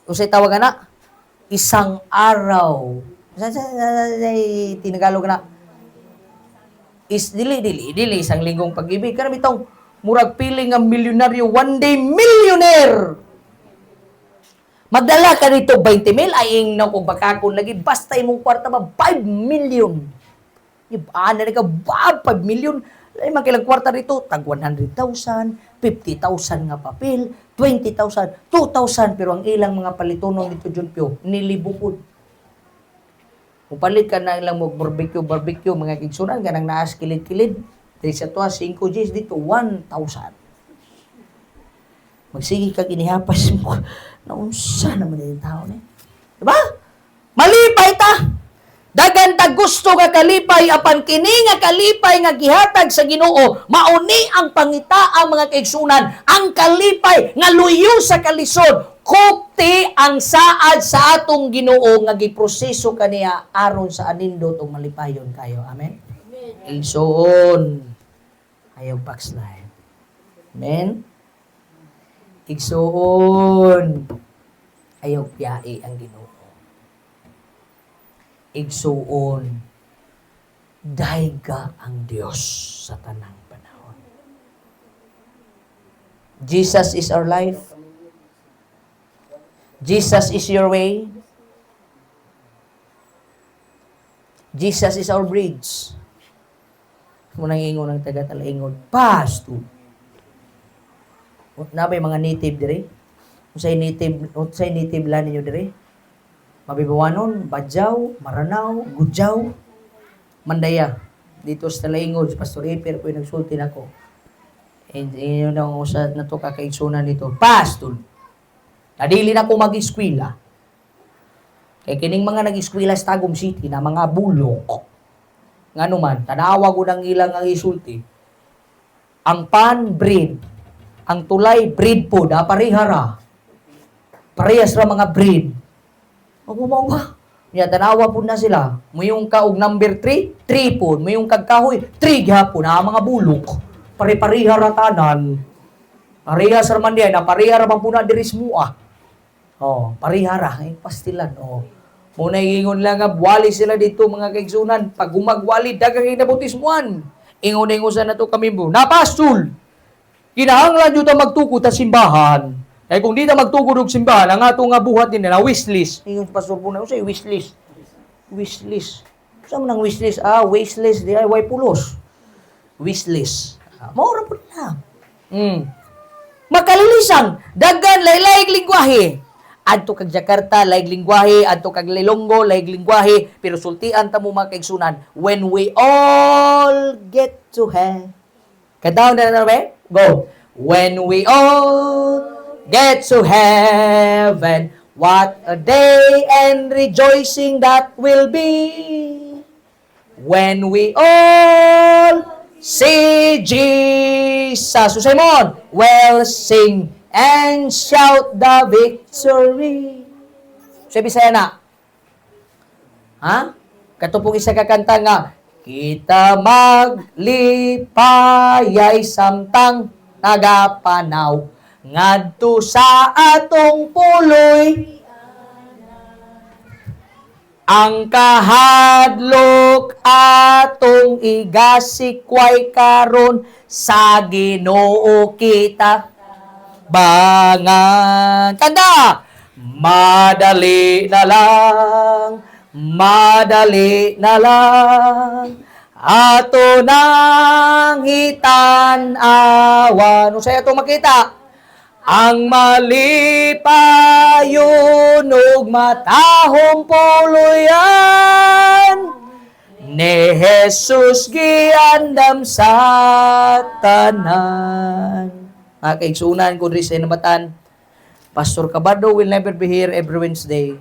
usay tawag na isang araw. Sa tinagalog na is dili dili dili isang linggong pag-ibig kana bitaw murag feeling nga milyonaryo, one day millionaire. Magdala ka dito 20 mil, ay ingnaw kung bakakon lagi, basta imong kwarta ba, 5 million. Ibaan na ka, ba, 5 million. Ay, makilang kwarta dito, tag 100,000, 50,000 nga papel, 20,000, 2,000, pero ang ilang mga palitonon dito, John Pio, nilibukod. Mupalit ka na ilang mo barbecue, barbecue, mga kaigsunan, ganang naas kilid-kilid. Diri sa tuwa, 5 Gs dito, 1,000. Magsige kag inihapas mo. Naunsa naman yung tao ni. Diba? Malipay ta! Dagan ta gusto nga kalipay apan kini nga kalipay nga gihatag sa Ginoo mauni ang pangita ang mga kaigsunan, ang kalipay nga luyo sa kalisod, kupti ang saad sa atong Ginoo nga giproseso kaniya aron sa anindot ug malipayon kayo. Amen. Igsoon, ayaw backslide. Amen. Igsoon, ayaw piyai ang Ginoo. Igsuon, dayga ang Dios sa tanang panahon. Jesus is our life. Jesus is your way. Jesus is our bridge. Munang ingon ang taga-Talaingod, "Pastor." Na may mga native dire? Unsay native land ninyo dire? Mabibawanon, Badjao, Maranao, Gudjaw, Mandaya. Dito sa Talaingod, si Pastor Iper po yung nagsulti nako. And yun ang usa na to kakaigsunan dito. "Pastor, nadili na ko mag-eskwela. Kay kining mga nag-eskwela sa Tagum City na mga bulok. Ngano man, tanawa ko ng ilang ang isulti. Ang pan, bread. Ang tulay, bread po. Da parehara. Parehas ra mga bread." Ako mo ba? Nya tanawa po na sila. Muyong ka og number 3, 3 po. Muyong kag kahoy, 3 gihapon. Na mga bulok. Pare-pareha ra tanan. Parehas ra man diay na pareha ra man po na diri sa mua. Oh, pareha ra ay pastilan. Oh. Muna ingon lang nga wali sila dito, mga kaigsunan. Pag gumagwali daghang nabautismuan. Ingon-ingon sa nato kami mo. "Napastol. Kinahanglan jud ta magtukod sa simbahan. Kay kung di ta magtukod og simbahan, ang ato nga buhat nila na wishlist." Ingon pastor po na, "Unsay wishlist?" Wishlist. Sa man ang wishlist? Ah, wasteless di ay way pulos. Wishlist. Ah, mao ra po nila. Makalilisang, daghan laylaig lingwahe. Adto kag Jakarta, laig lingwahe, adto kag Lilonggo, laig lingwahe, pero sultian ta mo, mga kaigsunan, when we all get to heaven. Kadaon na na ba? Go. When we all Get to heaven. What a day and rejoicing that will be when we all see Jesus. So Simon, we'll sing and shout the victory. Sa Bisaya na. Ha? Kato pong isa ka kanta nga, "Kita maglipayay samtang nagapanaw ngadto sa atong puloy. Ang kahadlok atong igasikway karon, sa Ginoo kita bangan." Kanda! Madali na lang, madali na lang, ato nang hitan-awan. Unsay atong makita? Ang malipayon ug matahong puluyan ni Jesus giandam sa tanan. Mga kaigsunan ko diri sa Inabatan, Pastor Cabardo will never be here every Wednesday.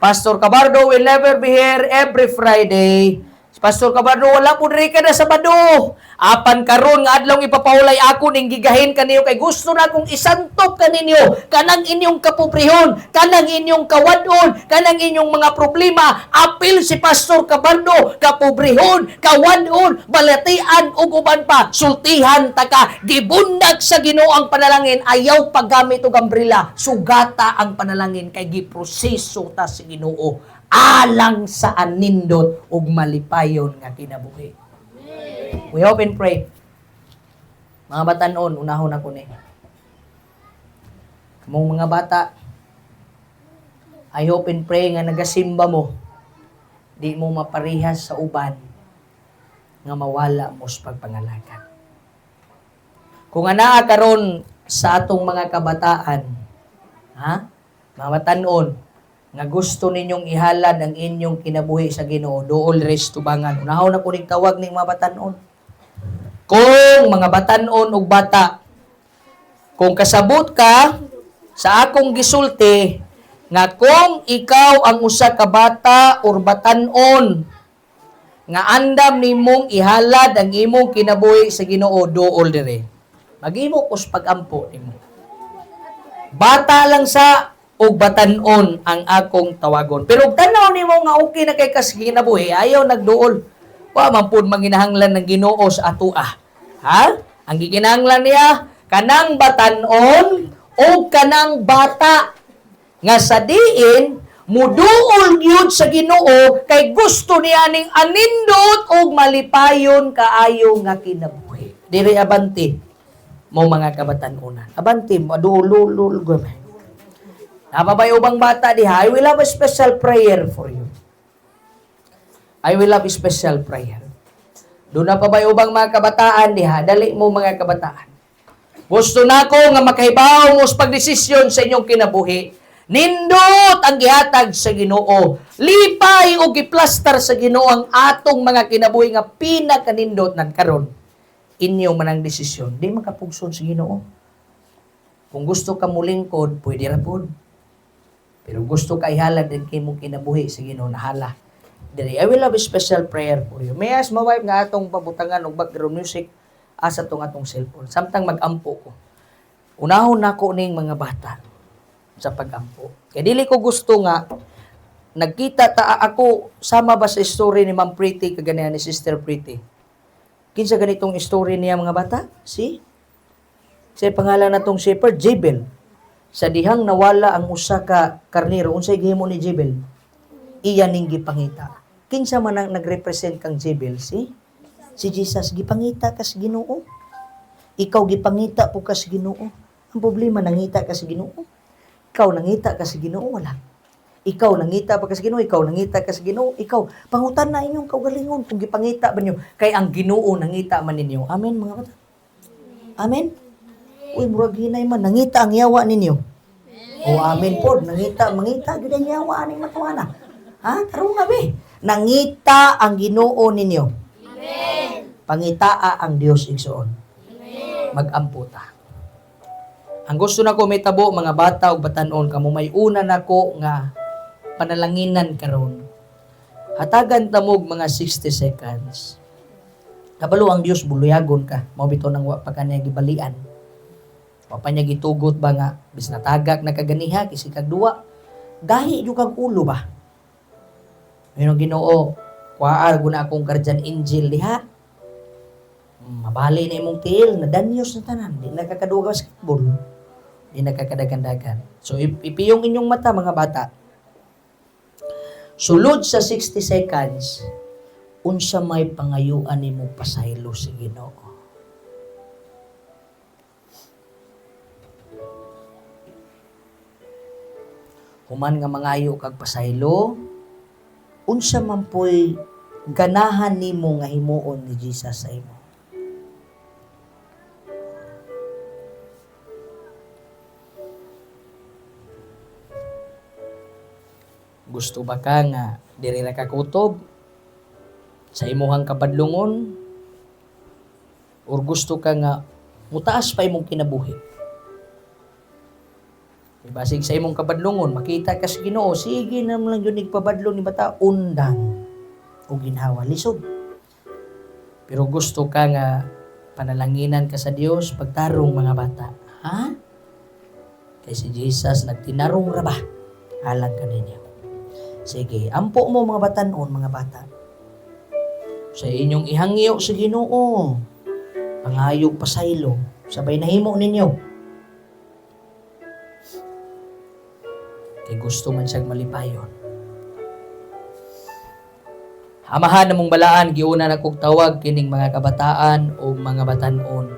Pastor Cabardo will never be here every Friday. Pastor Cabardo, wala po diri kada Sabado. Apan karon nga adlaw ipapahulay, ako ning gigahin kaniyo kay gusto na akong isantop kaninyo kanang inyong kapobrehon, kanang inyong kawadon, kanang inyong mga problema. Apil si Pastor Cabardo, kapobrehon, kawadon, balatian ug uban pa. Sultihan ta ka, gibundak sa Ginoo ang panalangin, ayaw paggamit og umbrella, sugata ang panalangin kay giproseso ta sa Ginoo alang sa anindot ug malipayon nga kinabuhi. We hope and pray. Mga batanon, unahon ako ni. Kamong mga bata, I hope and pray nga nagasimba mo, di mo maparihas sa uban nga mawala mo sa pagpangalagad. Kung anaa karon sa atong mga kabataan, ha? Mga batanon, nga gusto ninyong ihalad ang inyong kinabuhi sa Ginoo, duol res tubangan. Unahon na ko ning tawag ning mga batanon. Kung mga batanon ug bata, kung kasabot ka sa akong gisulti nga kung ikaw ang usa ka bata or batanon nga andam nimong ihalad ang imong kinabuhi sa Ginoo, duol dire. Maghimo kos pag-ampo nimo. Bata lang sa og batanon ang akong tawagon. Pero og tan-aw nimo nga okay na kay kas kinabuhi, ayaw nagduol. Wa man pud manginahanglan ng Ginoo sa atoa. Ha? Ang gikinahanglan niya kanang batanon o kanang bata nga sa diin muduol gyud sa Ginoo kay gusto niya ning anindot og malipayon kaayo nga kinabuhi. Diri abanti mo, mga kabatanunan. Abanti mo duol duol. Napabay ubang bata diha, I will have a special prayer for you. I will have a special prayer. Doon na pa ba ubang mga kabataan diha, dali mo, mga kabataan. Gusto nako nga makahibaw mo sa pagdesisyon sa inyong kinabuhi. Nindot ang gihatag sa Ginoo. Lipay o giplastar sa Ginoo ang atong mga kinabuhi nga pinakanindot nan karon. Inyo man ang desisyon. Di makapugson sa Ginoo. Kung gusto ka mulingkod, pwede ra pod. Pero gusto ka ihalad din kay mong kinabuhi sa Ginoo, nahala. Diri, I will have a special prayer for you. May ask my wife nga atong pabutangan og background music asa tong atong cellphone. Samtang mag-ampo ko. Unahon nako ning mga bata sa pag-ampo. Kay dili ko gusto nga nagkita ta ako sama ba sa story ni Ma'am Pretty kaganihan ni Sister Pretty. Kinsa ganitong story niya, mga bata? Si? Sa pangalan na tong shepherd, Jebel. Sa dihang nawala ang usa ka karnero, unsay gihimo ni Jebel? Iya ning gipangita. Kinsa man ang nagrepresent kang Jebel? Si? Si Jesus. Gipangita ka sa Ginoo. Ikaw, gipangita po ka sa Ginoo. Ang problema, nangita ka sa Ginoo. Ikaw, nangita ka sa Ginoo, wala. Ikaw, nangita pa ka sa Ginoo, ikaw, nangita ka sa Ginoo, ikaw, pangutan na inyong kaugalingon kung gipangita ba niyo kay ang Ginoo nangita man ninyo. Amen, mga bata. Amen. Uy, murag hinay man, nangita ang yawa ninyo. O amen pod, nangita, mangita gyud ang yawa aning matuana. Ha? Tarong be. Nangita ang Ginoo ninyo. Amen. Pangitaa ang Dios, igsoon. Magampo ta. Ang gusto nako mahitabo, mga bata ug batanon, kamo may una nako nga panalanginan karon. Hatagan ta mo'g mga 60 seconds. Kabalo ang Dios buluyagon ka. Mao bitaw nang wa pa kaniya gibalian. Wa pa niya gitugot ba nga bis natagak na kaganiha kisi kag duwa. Gahi jud kag ulo ba. Pero Ginoo, kuhaa guna akong guardian angel diha. Mabali na imong tiil, nadanyos na tanan, di na kakaduwa basketball. Di na kakadagan-dagan. So ipiyong inyong mata, mga bata. Sulod sa 60 seconds, unsa may pangayuan nimo pasaylo sa Ginoo? Human nga mangayo kag pasaylo, unsa man po'y ganahan nimo nga himuon ni Jesus sa imo? Gusto ba ka nga diri ra ka kutob sa imuhang kabadlungon, or gusto ka nga mutaas pa imong kinabuhi? Basig sa imong kabadlungon makita ka sa Ginoo, sige na lang yun igpabadlong ni bata undang o ginhawa lisod. Pero gusto ka nga panalanginan ka sa Dios pagtarong, mga bata, ha? Kay si Jesus nagtinarong ra ba alang kaninyo. Sige, ampo mo, mga batanon, mga bata. Sa inyong ihangyo sa Ginoo, pangayog pasaylo, sabay nahimo ninyo. Kay gusto man siyang malipayon. Amahan namong balaan, giuna na kog tawag kining mga kabataan o mga batanon.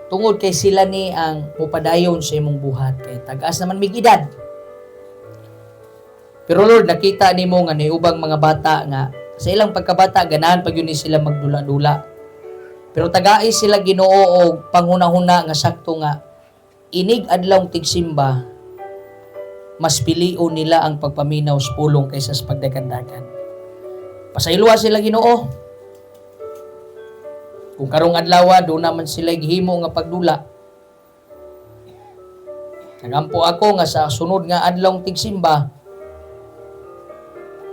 Tungod kay sila ni ang mupadayon sa imong buhat, kay tag-as naman mig edad. Pero Lord, nakita nimo nga niubang mga bata nga sa ilang pagkabata ganahan pag yun ni sila magdula-dula. Pero tagai sila, Ginoo, og panghunahuna nga sakto nga inig adlaw tigsimba, mas pilion nila ang pagpaminaw sa pulong kaysa sa pagdagandagan. Pasayloa sila, Ginoo. Kung karong adlaw doon naman sila gihimo nga pagdula. Nagampo ako nga sa sunod nga adlaw tigsimba,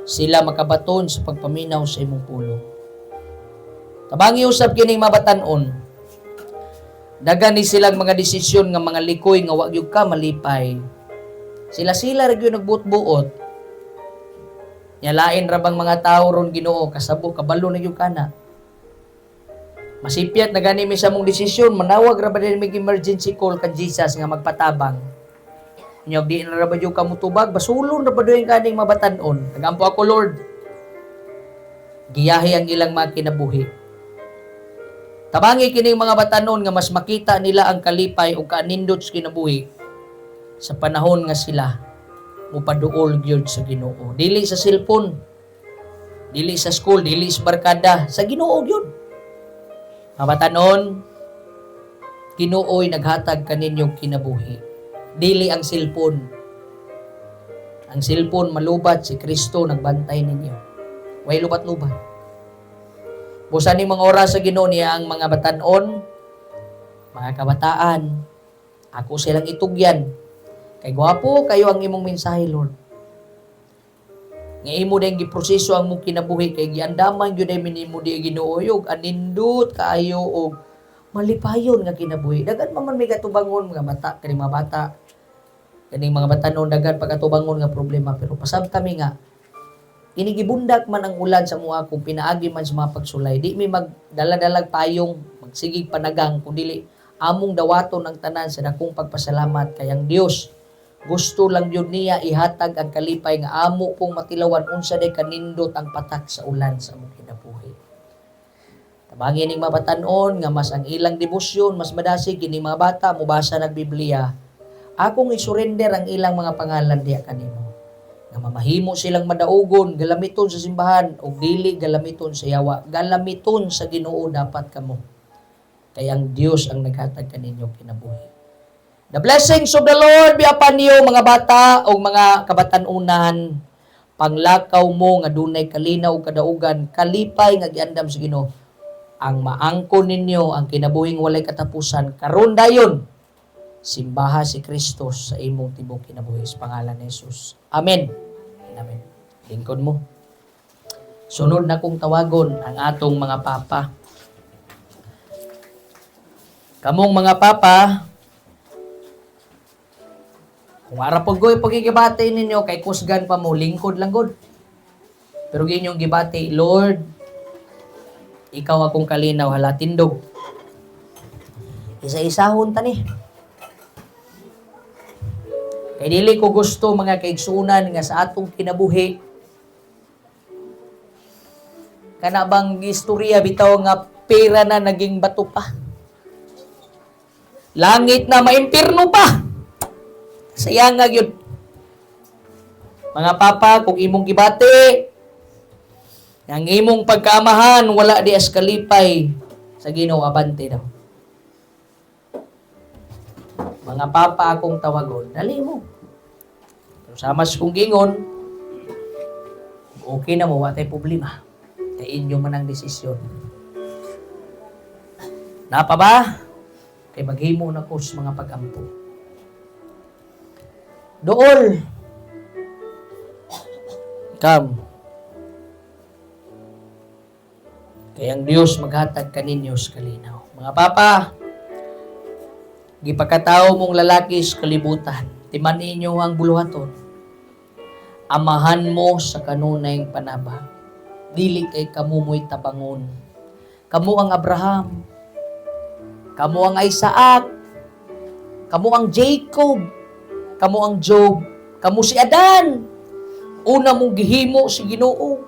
sila makabaton sa pagpaminaw sa imong pulong. Tabangi usab kining mabatan-on. Dagan ni silang mga desisyon nga mga likoy nga wa gyud ka malipay. Sila-sila ra gyud nagbuot-buot. Nya lain ra bang mga tao ron, Ginoo, kasabo kabalo na gyud kana. Masipyat na gani mi sa mong desisyon, manawag ra ba din mig emergency call kan Jesus nga magpatabang. Nya di na ra ba gyud ka mutubag, basulon ra ba doon kaning mabatan-on. Nagampo ako, Lord. Giyahe ang ilang mga kinabuhi. Tabangi kining mga batanon nga mas makita nila ang kalipay o kaanindot sa kinabuhi sa panahon nga sila mupaduol gyud sa Ginoo. Dili sa cellphone, dili sa school, dili sa barkada, sa Ginoo gyud. Mga batanon, Ginoo'y naghatag kaninyong kinabuhi. Dili ang cellphone. Ang cellphone malubat, si Kristo nagbantay ninyo. Way lubat-lubat. Busa ni mga oras sa Ginoo niya ang mga batanon, mga kabataan, ako silang itugyan. Kay gwapo kayo ang imong mensahe, Lord. Nga imo dayong giproseso ang mong kinabuhi kay giandaman gyud ay minimo di Ginoo og anindot kaayo og malipayon nga kinabuhi. Daghan man man may katubangon mga bata, kaning mga bata, kaning mga batanon, daghan pagkatubangon nga problema, pero pasabta mi nga inigibundak man ang ulan sa mua kung pinaagi man sa mga pagsulay, di mi magdala-dalag payong, magsigig panagang, kun dili among dawaton ang tanan sa dakong pagpasalamat kay ang Dios gusto lang yun niya ihatag ang kalipay nga amo pong matilawan unsa day kanindot ang patak sa ulan sa among kinabuhi. Tabangi ning mabatan-on nga mas ang ilang debosyon mas madasig kini mga bata mobasa ng Biblia. Akong isurrender ang ilang mga pangalan diha kanimo. Nga mamahimo silang madaugon, galamiton sa simbahan o dili galamiton sa yawa, galamiton sa Ginoo dapat kamo. Kay ang Dios ang naghatag kaninyo kinabuhi. The blessings of the Lord be upon you, mga bata o mga kabatanunan. Panglakaw mo nga dunay kalinaw kadaugan, kalipay nga giandam sa Ginoo. Ang maangkon ninyo ang kinabuhing walay katapusan karon dayon. Simbaha si Kristo sa imong tibok kinabuhi sa pangalan ni Jesus. Amen. Amen. Lingkod mo. Sunod na kong tawagon ang atong mga papa. Kamong mga papa, kung ara pag goy pagigibati ninyo, kay kusgan pa mo, lingkod lang gud. Pero inyong gibati, "Lord, ikaw akong kalinaw, hala tindog." Isa-isahon ta ni. Kay dili ko gusto, mga kaigsunan, nga sa atong kinabuhi kana bang istorya bitaw nga pera na naging bato pa. Langit na maimpirno pa. Sayang nga gyud. Mga papa, kung imong gibati, ang imong pagkaamahan wala di as kalipay sa Ginoo, abante daw. Mga papa akong tawagon, dali mo. Pero sama sa kong gingon, okay na mo, wa tay problema. Kay inyo man ang desisyon. Napa ba? Kay maghimo na ko sa mga pagampo. Dool! Come. Kay ang Diyos maghatag kaninyo sa kalinaw. Mga papa, gipakatao mong lalaki sa kalibutan, timan ninyo ang buluhaton. Amahan mo sa kanunay panaba. Dili kay kamo mo'y tabangon. Kamo ang Abraham. Kamo ang Isaac. Kamo ang Jacob. Kamo ang Job. Kamo si Adan. Una mong gihimo si Ginoo.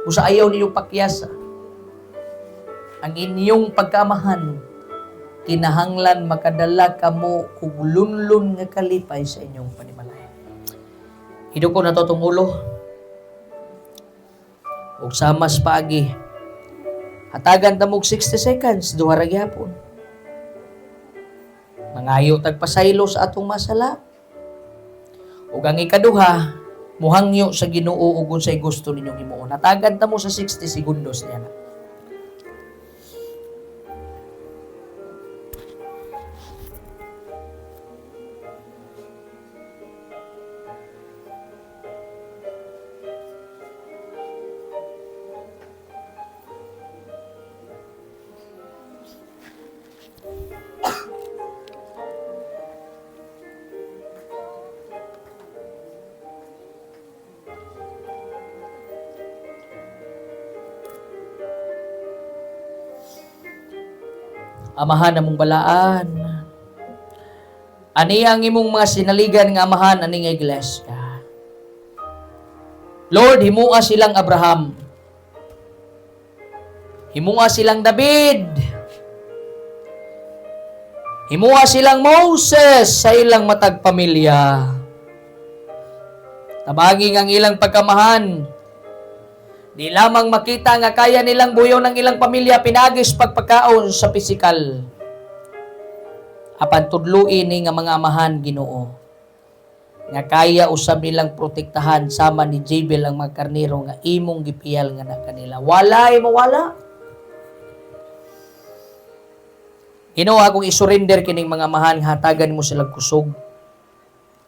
Usa ayaw ninyo pakyasa. Ang inyong pagkamahan, kinahanglan makadala kamo og lunlun nga kalipay sa inyong panimalay. Hiduko na to tong ulo. Ug samas paagi. Hatagan ta mo og 60 seconds, duha ra gyapon. Mangayo tag pasaylo sa atong masala. Ug ang ikaduha, muhangyo sa Ginoo ug unsay gusto ninyong himuon. Hatagan ta mo sa 60 segundos niya na. Amahan namong balaan. Ani ang imong mga sinaligan nga amahan ani nga iglesia. Lord, himua silang Abraham. Himua silang David. Himua silang Moses sa ilang matag pamilya. Tabanging ang ilang pagkamahan. Di lamang makita nga kaya nilang buyo ng ilang pamilya pinagis pagpakaon sa pisikal. Apan tudluin ni nga mga amahan, Ginoo, nga kaya usab nilang protektahan sama ni Jabel ang mga karnero nga imong gipiyal nga na kanila. Walay mawala. Ginoo, akong isurrender kining mga amahan, hatagan mo sila kusog.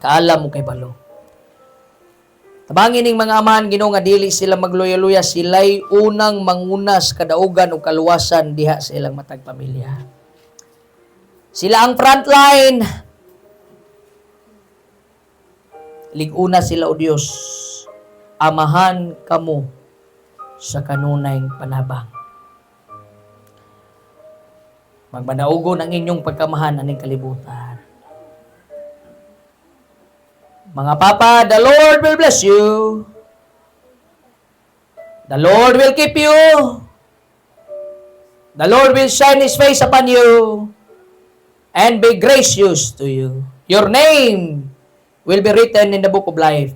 Kaalam mo kay balo. Tabangin ning mga amahan, Ginoo, nga dili sila magluya-luya, sila'y unang mangunas kadaugan o kaluwasan diha sa ilang matag pamilya. Sila ang frontline. Liguna sila, O Dios. Amahan kamo sa kanunay panabang. Magmanaugon ang inyong pagkamahan aning kalibutan. Mga papa, the Lord will bless you. The Lord will keep you. The Lord will shine His face upon you and be gracious to you. Your name will be written in the book of life.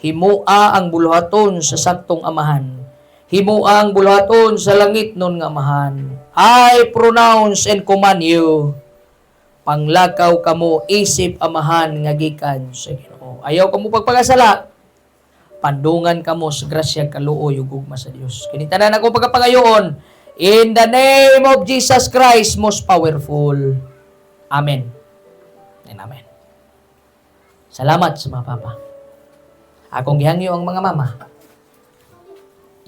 Himua ang buluhaton sa saktong amahan. Himua ang buluhaton sa langit nun nga amahan. I pronounce and command you, panglakaw kamo isip amahan nga gikan sa Ginoo. Ayaw kamo pagpagasala, pandungan kamo sa grasya, kaluoy ug gugma sa Dios. Kini tanan ako pagkapangayoon In the name of Jesus Christ, most powerful. Amen. And amen. Salamat sa mga papa. Akong gihangyo ang mga mama.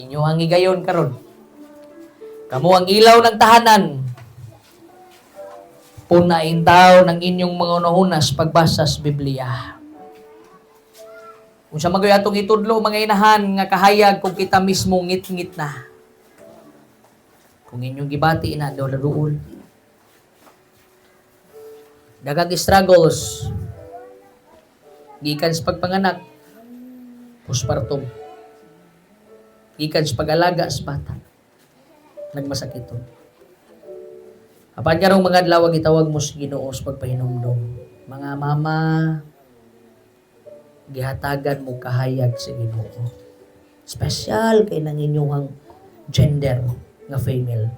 Inyo ang higayon karon. Kamo ang ilaw ng tahanan. Punain tao ng inyong mga unahunas pagbasa sa Biblia. Kung sa magayon atong itudlo, mga inahan, nga kahayag kung kita mismo ngit-ngit na. Kung inyong gibati na, daw duol. Daghang struggles. Gikan sa pagpanganak, postpartum. Gikan sa pag-alaga sa bata, nagmasakiton. Apan karong mga adlaw, gitawag mo sa Ginoo sa pagpahinumdom. Mga mama, gihatagan mo kahayag sa Ginoo. Special kay nang inyong gender nga female.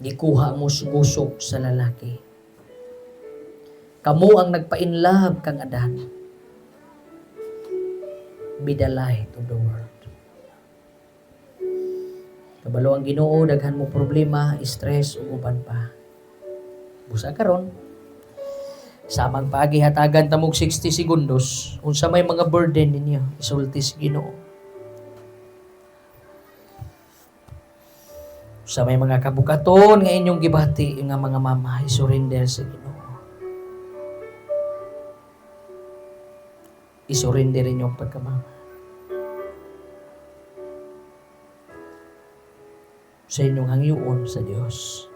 Gikuha mo sa gusok sa lalaki. Kamo ang nagpa-inlove kang Adan. Be the light of the world. Kabalo ang Ginoo, daghan mo problema, stress ug uban pa. Busa karon, samang paagi hatagan tamog 60 segundos, unsa may mga burden ninyo, isulti sa Ginoo. Sa may mga kabukaton nga inyong gibati nga mga mama, isurrender sa Ginoo. Isurrender inyong pagkamama. Sa inyong hangyoon sa Dios.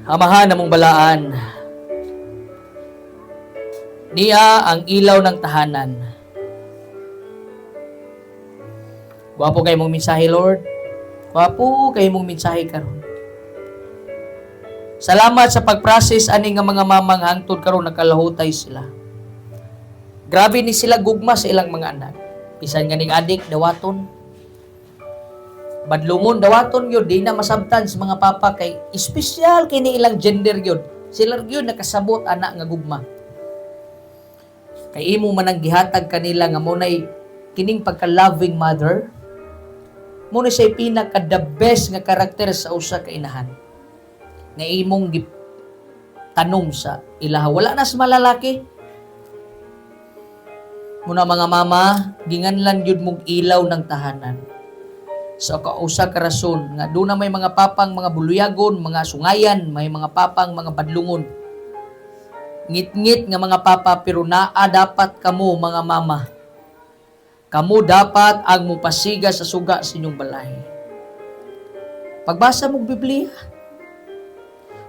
Amahan namong balaan, niya ang ilaw ng tahanan. Gwapo kay mong mensahe, Lord. Gwapo kay mong mensahe karon. Salamat sa pag-process ani nga mga mamang hangtod karon nakalahutay sila. Grabe ni sila gugma sa ilang mga anak. Bisan nga ning adik dawaton. Badlungon dawaton gyud, di na masabtan sa mga papa kay espesyal kini ilang gender gyud. Sila gyud nakasabot ana nga gugma. Kay imo man ang gihatag kanila nga mo nay kining pagka-loving mother, mo na siya pinaka the best nga karakter sa usa ka inahan. Nga imong gitanom sa ilaha. Wala na sa malalaki. Muna mga mama, ginganlan gyud mong ilaw ng tahanan. Sa kausa ka rason nga doon na may mga papang mga buluyagon, mga sungayan, may mga papang mga badlungon. Ngit-ngit nga mga papa, pero naa dapat kamo mga mama. Kamo dapat ang mupasiga sa suga sa inyong balay. Pagbasa mong Biblia,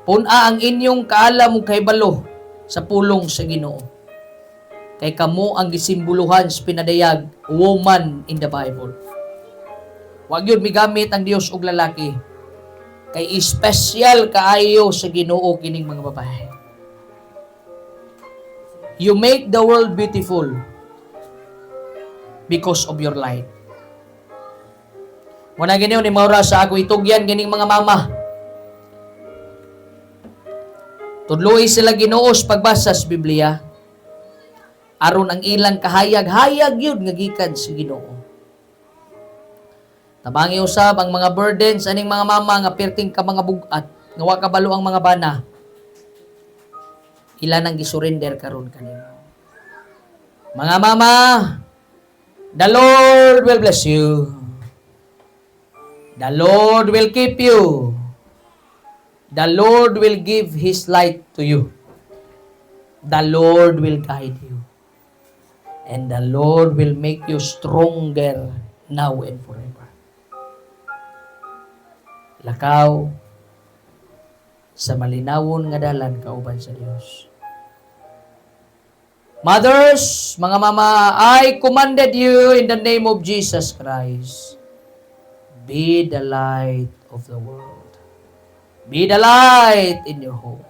pun-a ang inyong kaalam ug kahibalo sa pulong sa Ginoo. Kay kamo ang gisimboluhan sa pinadayag, woman in the Bible. Wag yun migamit ang Dios og lalaki. Kay espesyal kaayo sa Ginoo kining mga babae. You make the world beautiful because of your light. Muna gini ni Maura sa ako itugyan kining mga mama. Tudloi sila Ginoo sa pagbasa sa Biblia. Aron ang ilang kahayag, hayag yun nga gikan sa Ginoo. Tabangi usab ang mga burdens aning mga mama nga perting ka mga bugat, nga wa kabalo ang mga bana. Ila nang gisurrender karon kanimo. Mga mama, the Lord will bless you. The Lord will keep you. The Lord will give His light to you. The Lord will guide you. And the Lord will make you stronger now and forever. Lakaw sa malinawon nga dalan kauban sa Dios. Mothers, mga mama, I commanded you in the name of Jesus Christ. Be the light of the world. Be the light in your home.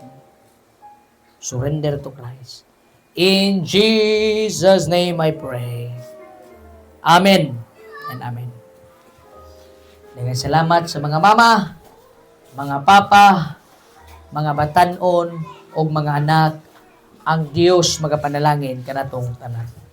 Surrender to Christ. In Jesus' name I pray. Amen and amen. Daghang salamat sa mga mama, mga papa, mga batanon, o mga anak. Ang Dios magapanalangin kanatong tanan.